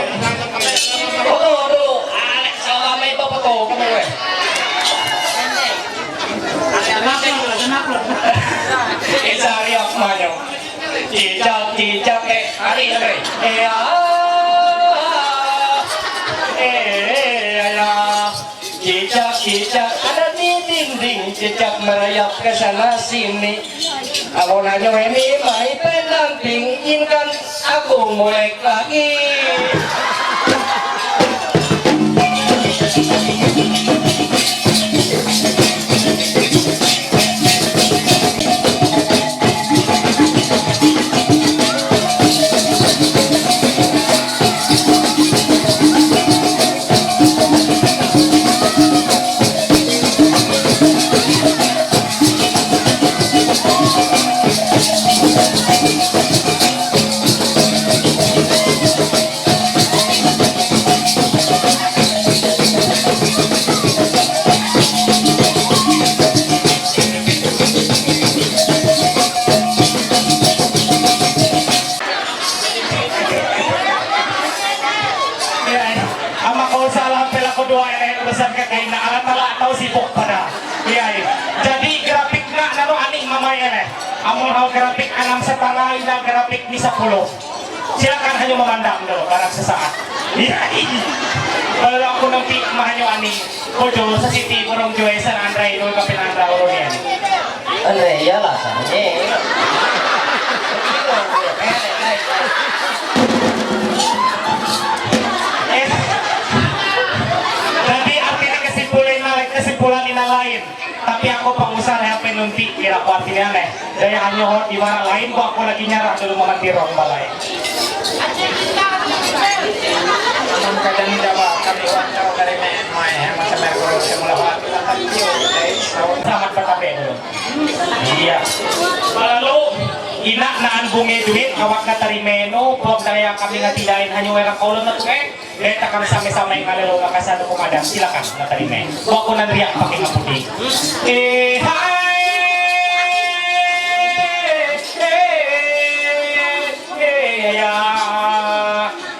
Cicak ada di dinding, cicak merayap ke sana sini. Aku nanya ini mai penanting inkan aku mulai lagi. Ama ko salam pela ko dua ele urusan ka kain na alat ala tau sibuk pada. Iya, iya. Jadi grafik na nano ani mamai ele. Amul hau grafik anam setara ina grafik ni sepuluh. Silakan hanya memandang dulu barang sesaat. Iya, iya. Kalau aku nanti mahanyo ani. Kojo sa siti borong joy sa andra idol kapin andra oro niyan. Ano, iya lah, sa niya. Eh, tapi artinya kesimpulan, kesimpulan ini lain. Tapi aku pengusaha yang penunti kira kuat ini aneh. Daya hanya hot di mana lain, kok aku lagi nyarah dulu mau mati rong balai. Ang kadang dawa kami wantau dari main main masa merkoro semula hati. Selamat bertabe dulu. Iya. Lalu, ina naan bunge duit, awak na tarimeno, pop daya kami na tidain hanya wera kaulo na tuwe. Beta kami sama-sama yang ada lo makasado kumadang, silakan na tarime. Wa ko nan riak pakai ngapudi. Eh, hai. Eh, eh, ya.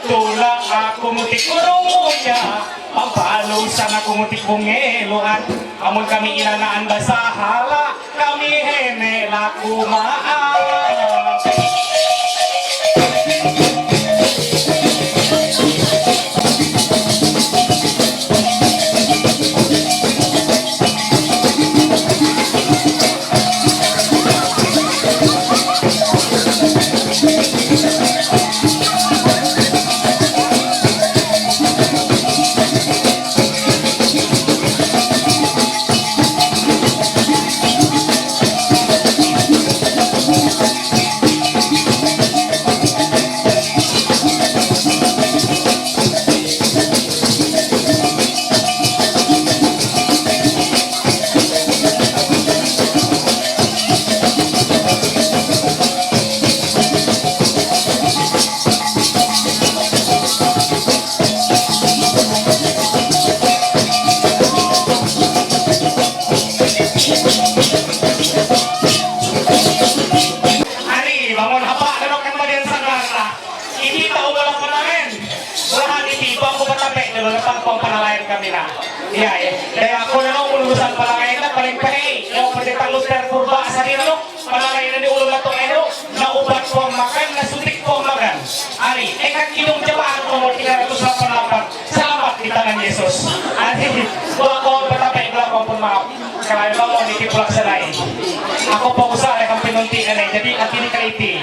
Tulak aku mutik kurungunya. Pampalu sana aku mutik bungeluan. Amun kami ilanaan basahala. Kami hene laku maaf. Ari, bangun apa, duduk kan badan sadar lah. Ini tahu bola kemarin. Bola di tiba aku bertapek dulu, lepas kong penalayan kami lah. Iya, iya. Dari aku dulu urusan penalayan itu paling pahit. Yang penting tak luter kurba sadar dulu. Panalay na ni ulo na to eno, na ubat po makan, na sutik po makan. Ari, ekat kidong jamaah nomor tiga ratus delapan puluh delapan. Salamat di tangan Yesus. Ari, wala ko patapay, wala ko pun maaf. Kalay ba mo, niti pulak sa lain. Ako po usa, ay kang pinunti na, jadi, at ini kaliti.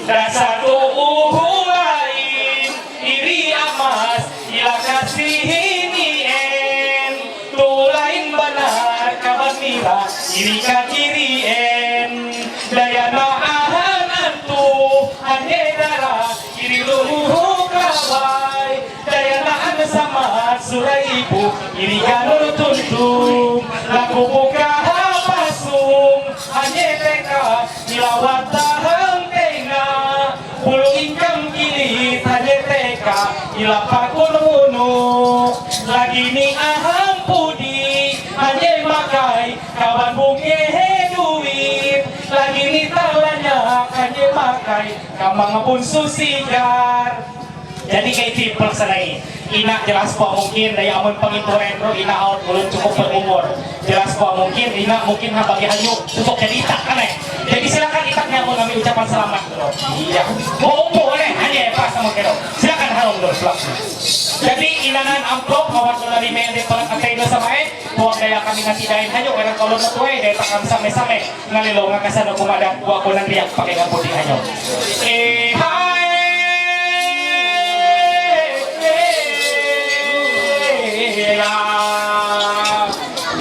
Dasar uulain, iri amas, ila kasihini en. Tulain banar kaban mira, iri ka kiri en. Dayana ahan antu, hanye dara, iri luhu kawai. Dayana an samat surai ibu, iri ganur tuntu. Laku buka hapasung, hanye teka, ilawat tahang tena. Pulu ingkang kili tanye teka, ila pakun hunu. Lagi ni ahang pudi, hanye makai, kawan bunge duit. Lagi ni talanya, hanye makai, kamang pun susigar. Jadi kayak itu pelaksanai. Ina jelas pa mungkin dari amun pangin turen bro, ina haut ulun cukup berumur. Jelas pa mungkin ina mungkin habagi hanyu cukup jadi tak aneh. Jadi silakan itak nyamun kami ucapan selamat bro. Iya. Mau umpu aneh hanya ya pas sama kero. Silakan harum bro silakan. Jadi inanan amplop awak dari main di pelak atay sama eh. Tuang daya kami nasi dain hanyu kadang kalau na tuwe daya takam same-same. Ngalilo nga kasano kumadat wa ko nang riyak pakai nga puti hanyo. Eh, hai!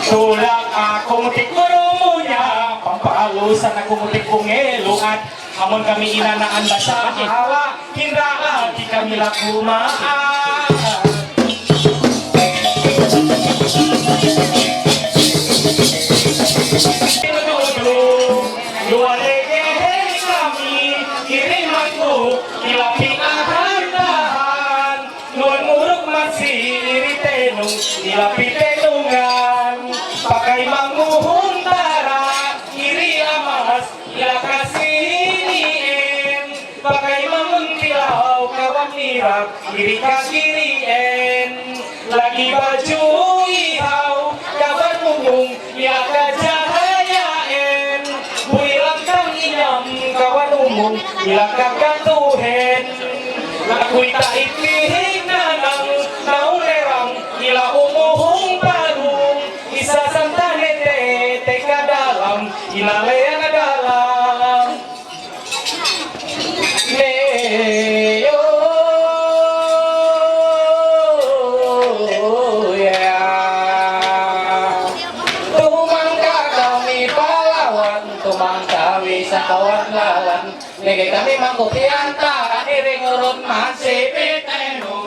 Tulak akong tikuro mo niya, pampalusan akong tikong eluat, amon kami inanaan basa awa. Kinraan di kami lakumaan. Luwalege kami, kiriman ko, ilapi ahan-ahan. Nuan muruk masi, iri tenung, ilapi tenungan. Pakai manguhun tara, iri amas, ilakasini en. Pakai mangun tilau kawan irak, iri kagiri en. Lagi baju ihau, kawan mumung, ilaka jahaya en. Bui langkang inyam, kawan umung, ilaka katuhen. Aku ita ipihik nanang, naurerang, ila umuhung parung. Isa santane te, teka dalam, inalean dalam. Neyo, ya. Tumangka kami pahlawan, tumangka kami sa kawan-lawan. Nege kami mangkupianta, diri ngurut masih pitenungan.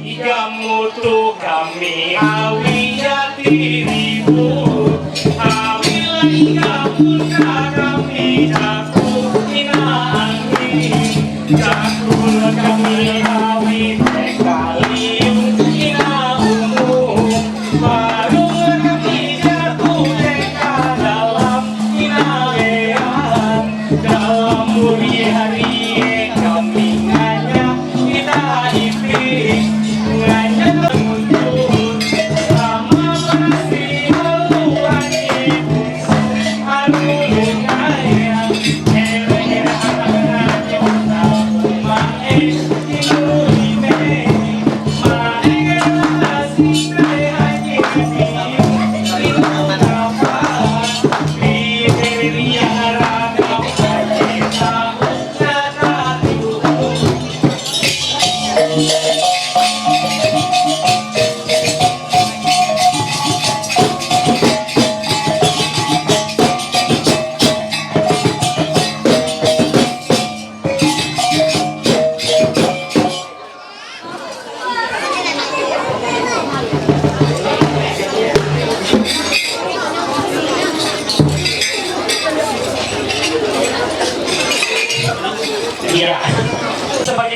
Igamutu kami awi ya dirimu, awi lain kapun kami jaku ina angin, jaku kami awi tekaliung ina umum, baru kami jaku teka dalam ina lean, dalam muri hari kami nganya kita ipik, nganya menuntut sama masih haluan ibu.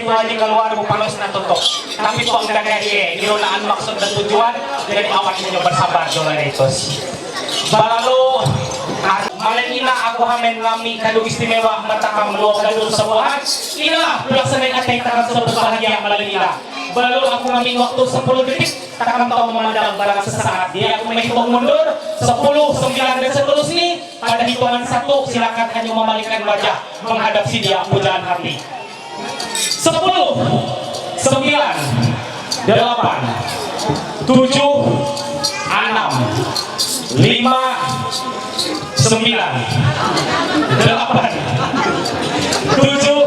Tuwali kalwar mo panos na tutok. Tapi po ang kagaya, iro na ang maksud na tujuan, dari awak ninyo bersabar, Doloritos. Balalo, malamina ako hamen ngami kalu istimewa matakam luwa kalu sa buhat. Ina, pula sa may atay takam sa bahagia malamina. Balalo ako ngami waktu sepuluh detik, takam tao memandang barang sesaat. Dia aku menghitung mundur, sepuluh, sembilan, dan seterusnya. Pada hitungan satu, silakan hanya memalikan wajah menghadap si dia pujaan hati. Sepuluh, sembilan, delapan, tujuh, enam, lima, sembilan, delapan, tujuh,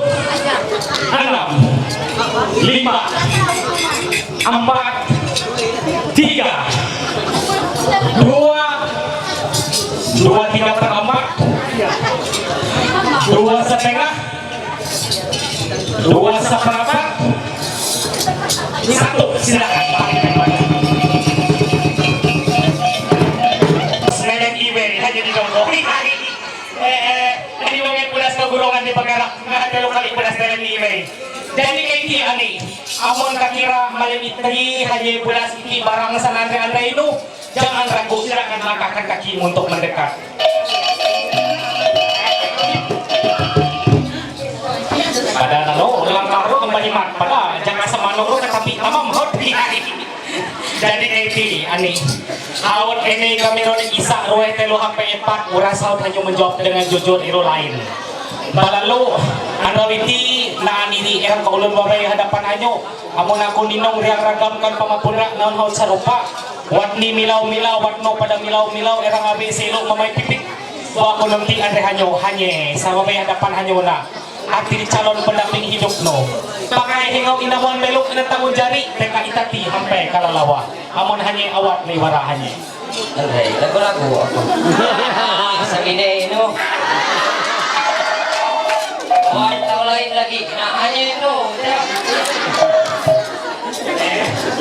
enam, lima, empat, tiga, dua, dua tiga per empat, dua setengah, dua seperempat, satu, silakan. Semeneng iwe, hanya di dongkong. Eh, eh, ini mungkin pulas kegurongan di pagara. Nggak ada lokal pulas dari iwe. Jadi kayak ini, ani. Amon kakira malam itri, hanya pulas iki barang sana andre andre inu. Jangan ragu, silakan langkahkan kakimu untuk mendekat. Pada nano, langkah ro kembali mat, pada jangan semano ro tetapi tamam hot di hari. Jadi kayak ini, ani. Haut ini kami ro isa, rue telu, hape empat, uras haut hanya menjawab dengan jujur iru lain. Balalu, andawiti, na aniri, erang kaulun wabai hadapan anyo. Amun aku ninong riang ragam kan pamapura naon haut sarupa. Wat ni milau-milau, wat no pada milau-milau, erang abi silo mamai pipik. Wa aku nanti andre hanyo, hanye, sama bay hadapan hanyo na. Ati calon pendamping hidup no. Pakai hingau inamuan meluk ina tangun jari, teka itati hampai kalalawa. Amun hanye awat ni wara hanye. Andre, lagu-lagu apa? Sa ide no. Awat tau lain lagi. Nah, hanye no.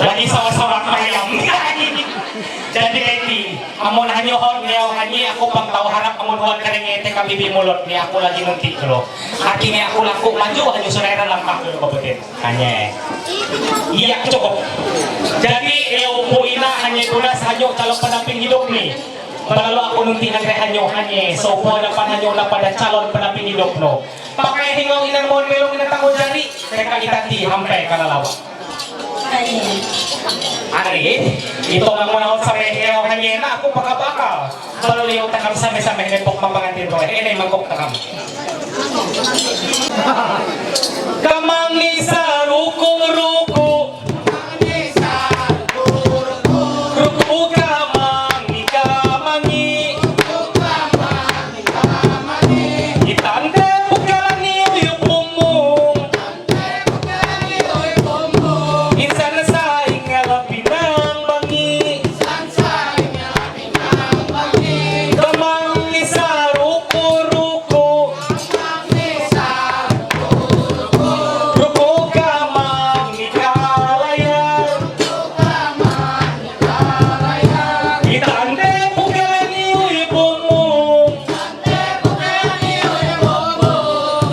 Lagi sama-sama kayam. Jadi kayak ini, amun hanyo hon, niau hanyi, aku pang tahu harap amun huan kering ete kami bi mulut ni aku lagi nanti dulu. Hati ni aku laku maju, hanya saudara langkah dulu ke betul. Hanya. Iya, cukup. Jadi, ya, upu ina hanya tunas hanya calon pendamping hidup ni. Kalau aku nanti nanti hanya, hanya, so upu hadapan hanya na pada calon pendamping hidup no. Pakai hingau inan mon melong inan tango jari, teka itati hampai kalalawa. Ari, ito nga muna ako sa may hingau hanya na ako pakabakal. Balaliw takam same-same nepok mapangatin ko. Ene mangkok takam. Kamang ni sa ruko-ruko. Ruko kamang ni kamang ni. Itante bukan ni uyo pumung. Insan sa ingala pinang bangi. Kamang ni sa ruko-ruko. Ruko kamang ni kalayan. Itante bukan ni uyo pumung.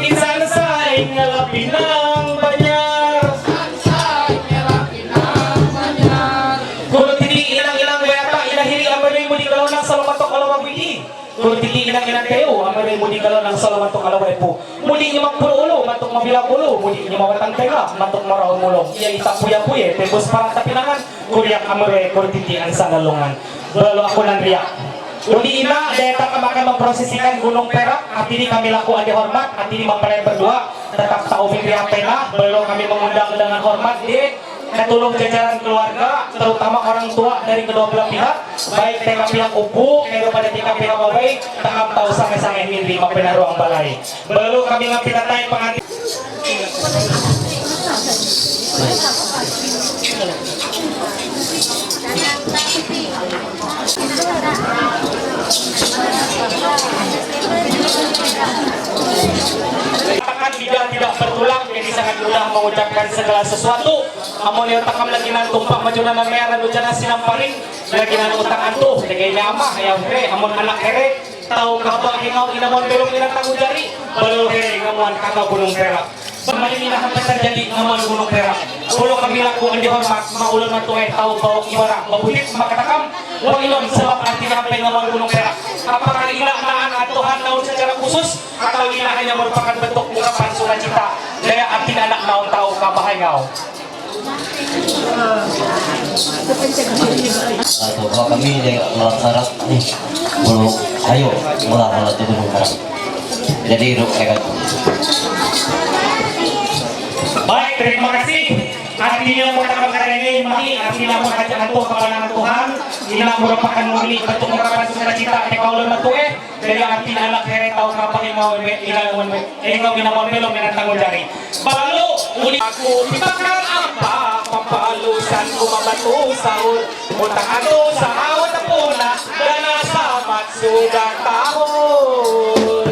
Insan sa ingala pinang banyar. Kuro titi ilang-ilang wayata ilahiri amari mudi kalau nang salo matok kalau wagwidi. Kuro titi ilang-ilang kayo amari mudi kalau nang salo matok kalau waipu. Mudi nyo magpuro ulo, matok mabilang ulo, mudi nyo mawatang tenga, matok maraon mulong. Iya ita puya-puye, tebus para tapinangan, kuriak amari kuro titi ang sangalungan. Balo ako nang riak. Uli ina, deta kamakan memprosesikan gunung perak, hati ini kami laku ada hormat, hati ini mempelai berdua, tetap tahu mimpi apa, balo kami mengundang dengan hormat, di Ketuluh jajaran keluarga, terutama orang tua dari kedua belah pihak, baik teka pihak upu, kedo pada teka pihak away, takam tau sange-sange mimpi mapenaruang balai. Balo kami ngampi tatai pangati. Tangan lidah tidak bertulang, jadi sangat mudah mengucapkan segala sesuatu. Amun yo takam lagi nan tumpak majunan nan mearan ujana sinamparing, lagi nan utang antuh, lagi ini amah, ya here, amun anak here, tau kaba hingau inamun belum ina tangu jari, balu here ingamuan kaka gunung perak. Malimina hapeta jadi ngamal gunung perak. Pulo kabila ku andi hormat, maulan matu eh tau bau ibara. Babulit makatakam, wailon sebab artinya apa ngamal gunung perak. Apakah ina naan Tuhan naun secara khusus, atau ina hanya merupakan bentuk ungkapan sukacita? Daya arti anak naun tahu kabahayau. Atau kalau kami dia orang Arab ni, kalau ayo, mula mula tu gunung Arab. Jadi ruk saya kata. Baik, terima kasih. Artinya mengatakan perkara ini, mari artinya mengajak Tuhan kepada Tuhan. Ina merupakan murni bentuk ungkapan sukacita, teka ulun matu eh. Jadi arti anak here tahu apa yang mau be, ina mau be, eh, mau ina mau belum ina tanggung jari. Balu uni aku dibakar apa, pampalusan ku mamatu sahur. Utak atu sahur tepuna, dana samat sudah tahun.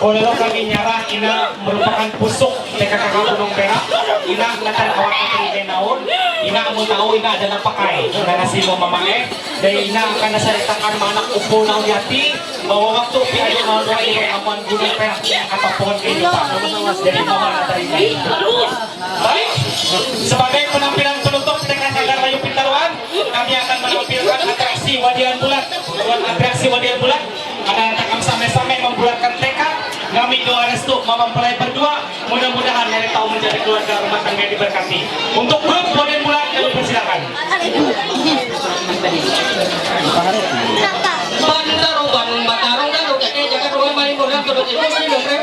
Bolero kami nyara ina merupakan pusuk T K K K Gunung Perak. Ina natan awak kami naon, ina mau tahu ina ada apa kai, ina nasi mau mamakai, dan ina akan saya ceritakan manak upo naon yati, bahwa waktu pi ada naon dua ina aman Gunung Perak atau pohon kehidupan. Jadi mama ada ini. Baik, sebagai penampilan penutup T K K K Rayu Pintaruan, kami akan menampilkan atraksi Wadian Bulat. Buat atraksi Wadian Bulat, ada takam same-same membulatkan tekad. Kami doa restu mama mempelai berdua. Mudah-mudahan mereka menjadi keluarga rumah tangga yang diberkati. Untuk grup Wadian Bulat, kami persilakan. Bandaruban, bandaruban, kake jaga ruang main bola, kudu tikus di luar.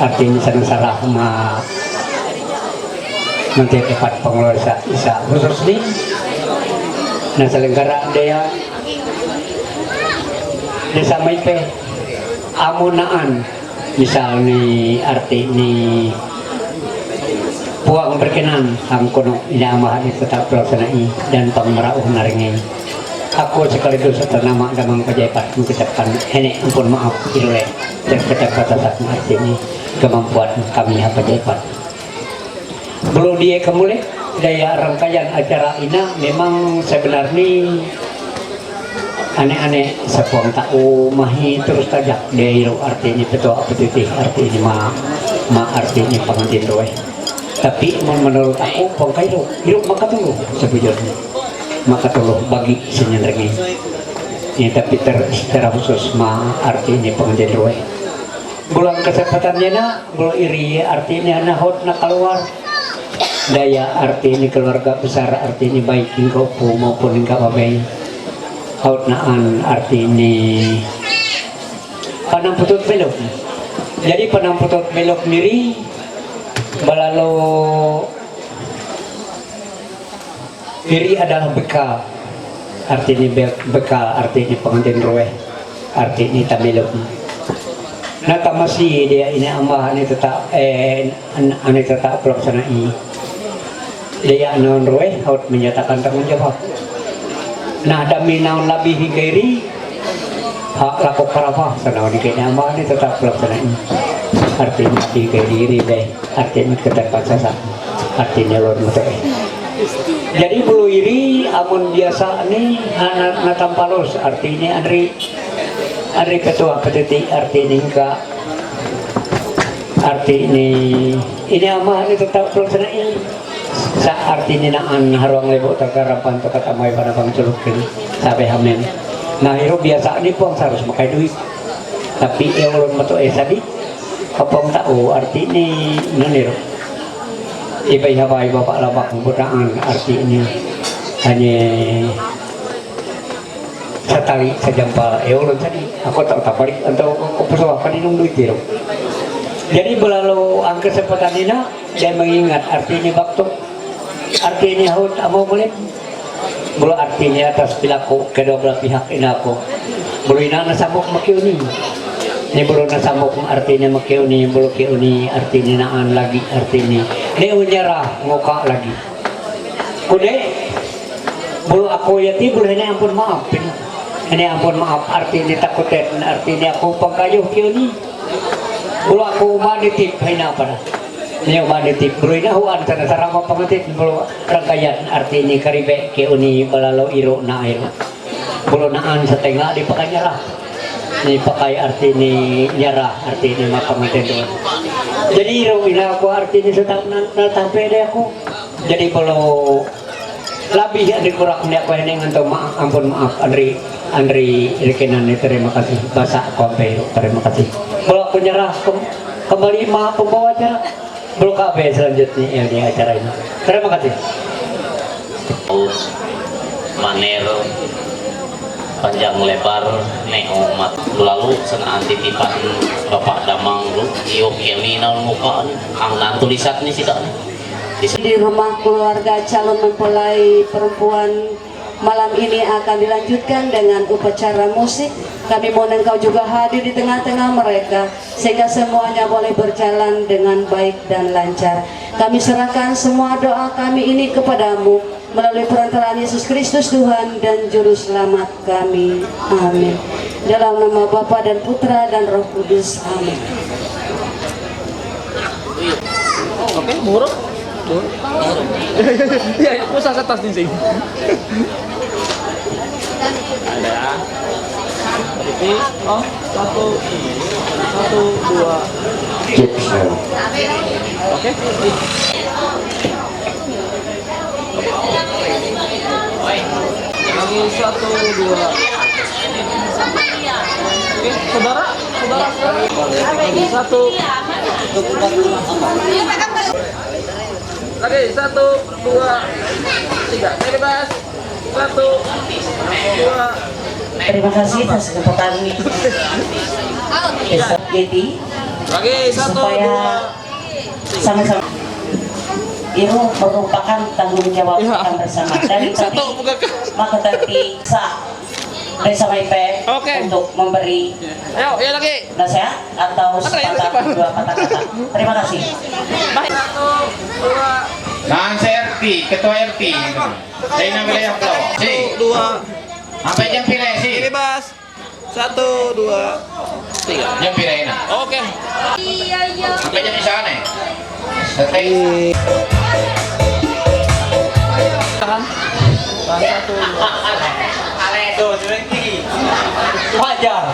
Arti ini sana sarah ma nanti dapat pengelola isa, isa khusus ni. Nasa lengkara dia desa Maipe amunaan misal ni arti ni puang berkenan ang kono ina amahan itu tak pelaksanai dan pangmerauh naringi. Aku sekaligus atas nama Damang Pajaipat mengucapkan ini ampun maaf irwe terkadang kata tak arti ini kemampuan kami apa Pajaipat. Belum dia kemulai daya rangkaian acara ina memang sebenarnya aneh-aneh sepuang tak mahi terus tajak dia iru arti ini petua petitih arti ini ma ma arti ini pengantin roe. Tapi menurut aku pangkai iru iru maka tulu sebujurnya maka tulu bagi sinyan rengi. Ini tapi ter, secara khusus ma arti ini pengantin roe. Bulan kesempatannya nak, bulan iri arti ini anak hot nak keluar. Daya arti ini keluarga besar arti ini baik hingga opo maupun hingga babai. Hot naan arti ini panang putut belok. Jadi panang putut belok miri balalo Iri adalah bekal. Arti ini be- bekal, arti ini pengantin roe, arti ini tamilum. Nah tamasi dia ini amah ini tetap eh an- ini tetap pelaksanai. Dia naon roe haut menyatakan tanggung jawab. Nah dami naon labi hingga iri hak lakok karapa sana ini kayaknya amah ini tetap pelaksanai. Arti ini hingga iri deh. Artinya keterbatasan, artinya luar motor. Jadi bulu iri amun biasa ni anak natam palus artinya anri anri ketua petiti artinya hingga arti ini ini amah ini tetap pelaksanai sa arti ini naan haruang lebo takarapan takat amai pada bang culukin sampai hamen. Nah, hirup biasa ni puang harus makai duit. Tapi yang ulun metu eh tadi, apa tak oh arti ni nanir. Ibai habai bapak labak butaan arti ini hanya satali sajampal eh ulun tadi. Aku tak tak balik atau aku pesawat kan inung duit tiru. Jadi belalu angka sepatan ina dan mengingat arti ini waktu arti ini haut amau mulai. Bulu artinya atas pilaku kedua belah pihak inaku. Bulu ina nasambuk makiuni. Ni bulu nasambuk artinya makiuni, bulu kiuni artinya naan lagi artinya. Ni unyara ngoka lagi. Kude bulu aku yati bulu ini ampun maaf. Ini ampun maaf artinya takutin artinya aku pangkayuh kiuni. Bulu aku manitip hina pada. Nyo manitip bulu ina huan sana sarama pangatit bulu rangkayan arti ni karibe ke uni balalo iro na iro. Bulu naan setengah di pakai nyerah. Ni pakai arti ni nyerah arti ni mapa ngaten doon. Jadi iro ina aku arti ni setap na na tampe de aku. Jadi bulu Labi ya di kurak ni aku ini nganto maaf ampun maaf Andri Andri Rekenan ni terima kasih bahasa aku ampe terima kasih. Kalau aku nyerah ke, kembali maaf pembawa acara belum kabe selanjutnya ya di acara ini. Terima kasih. Manero panjang lebar ne umat lalu sana antitipan Bapak Damang lu iyo kami naon muka ang nan tulisan ni sida. Di rumah keluarga calon mempelai perempuan malam ini akan dilanjutkan dengan upacara musik. Kami mohon engkau juga hadir di tengah-tengah mereka, sehingga semuanya boleh berjalan dengan baik dan lancar. Kami serahkan semua doa kami ini kepadamu melalui perantaraan Yesus Kristus Tuhan dan Juru Selamat kami. Amin. Dalam nama Bapa dan Putra dan Roh Kudus. Amin. Oke, murah. Ya, aku sasa tas di sini. Ada. Ini, oh, satu, satu, dua. Oke. Lagi satu, dua. Oke, saudara, saudara sekalian. Satu. Lagi satu, dua, tiga. Saya bebas. Satu, dua. Terima kasih atas kesempatan ini. Jadi, Lagi, satu, Supaya dua. sama-sama. Ibu merupakan tanggung jawab Iya. Kita bersama. Dan Satu, tapi buka ke- maka tapi sa bersama I P Oke. Untuk memberi Ayo, ya lagi. Nasihat atau Ano yan, sepatah di ba? Dua patah kata. Terima kasih. Satu, dua. Naan si R T, ketua R T. Saya nak boleh yang tahu. Si, Satu, dua. Sampai jam pila si? Bebas. Satu, dua, tiga. Jam pila ini? Oke. Sampai jam di sana. Stay. Tahan. Tahan satu, dua. Wajar.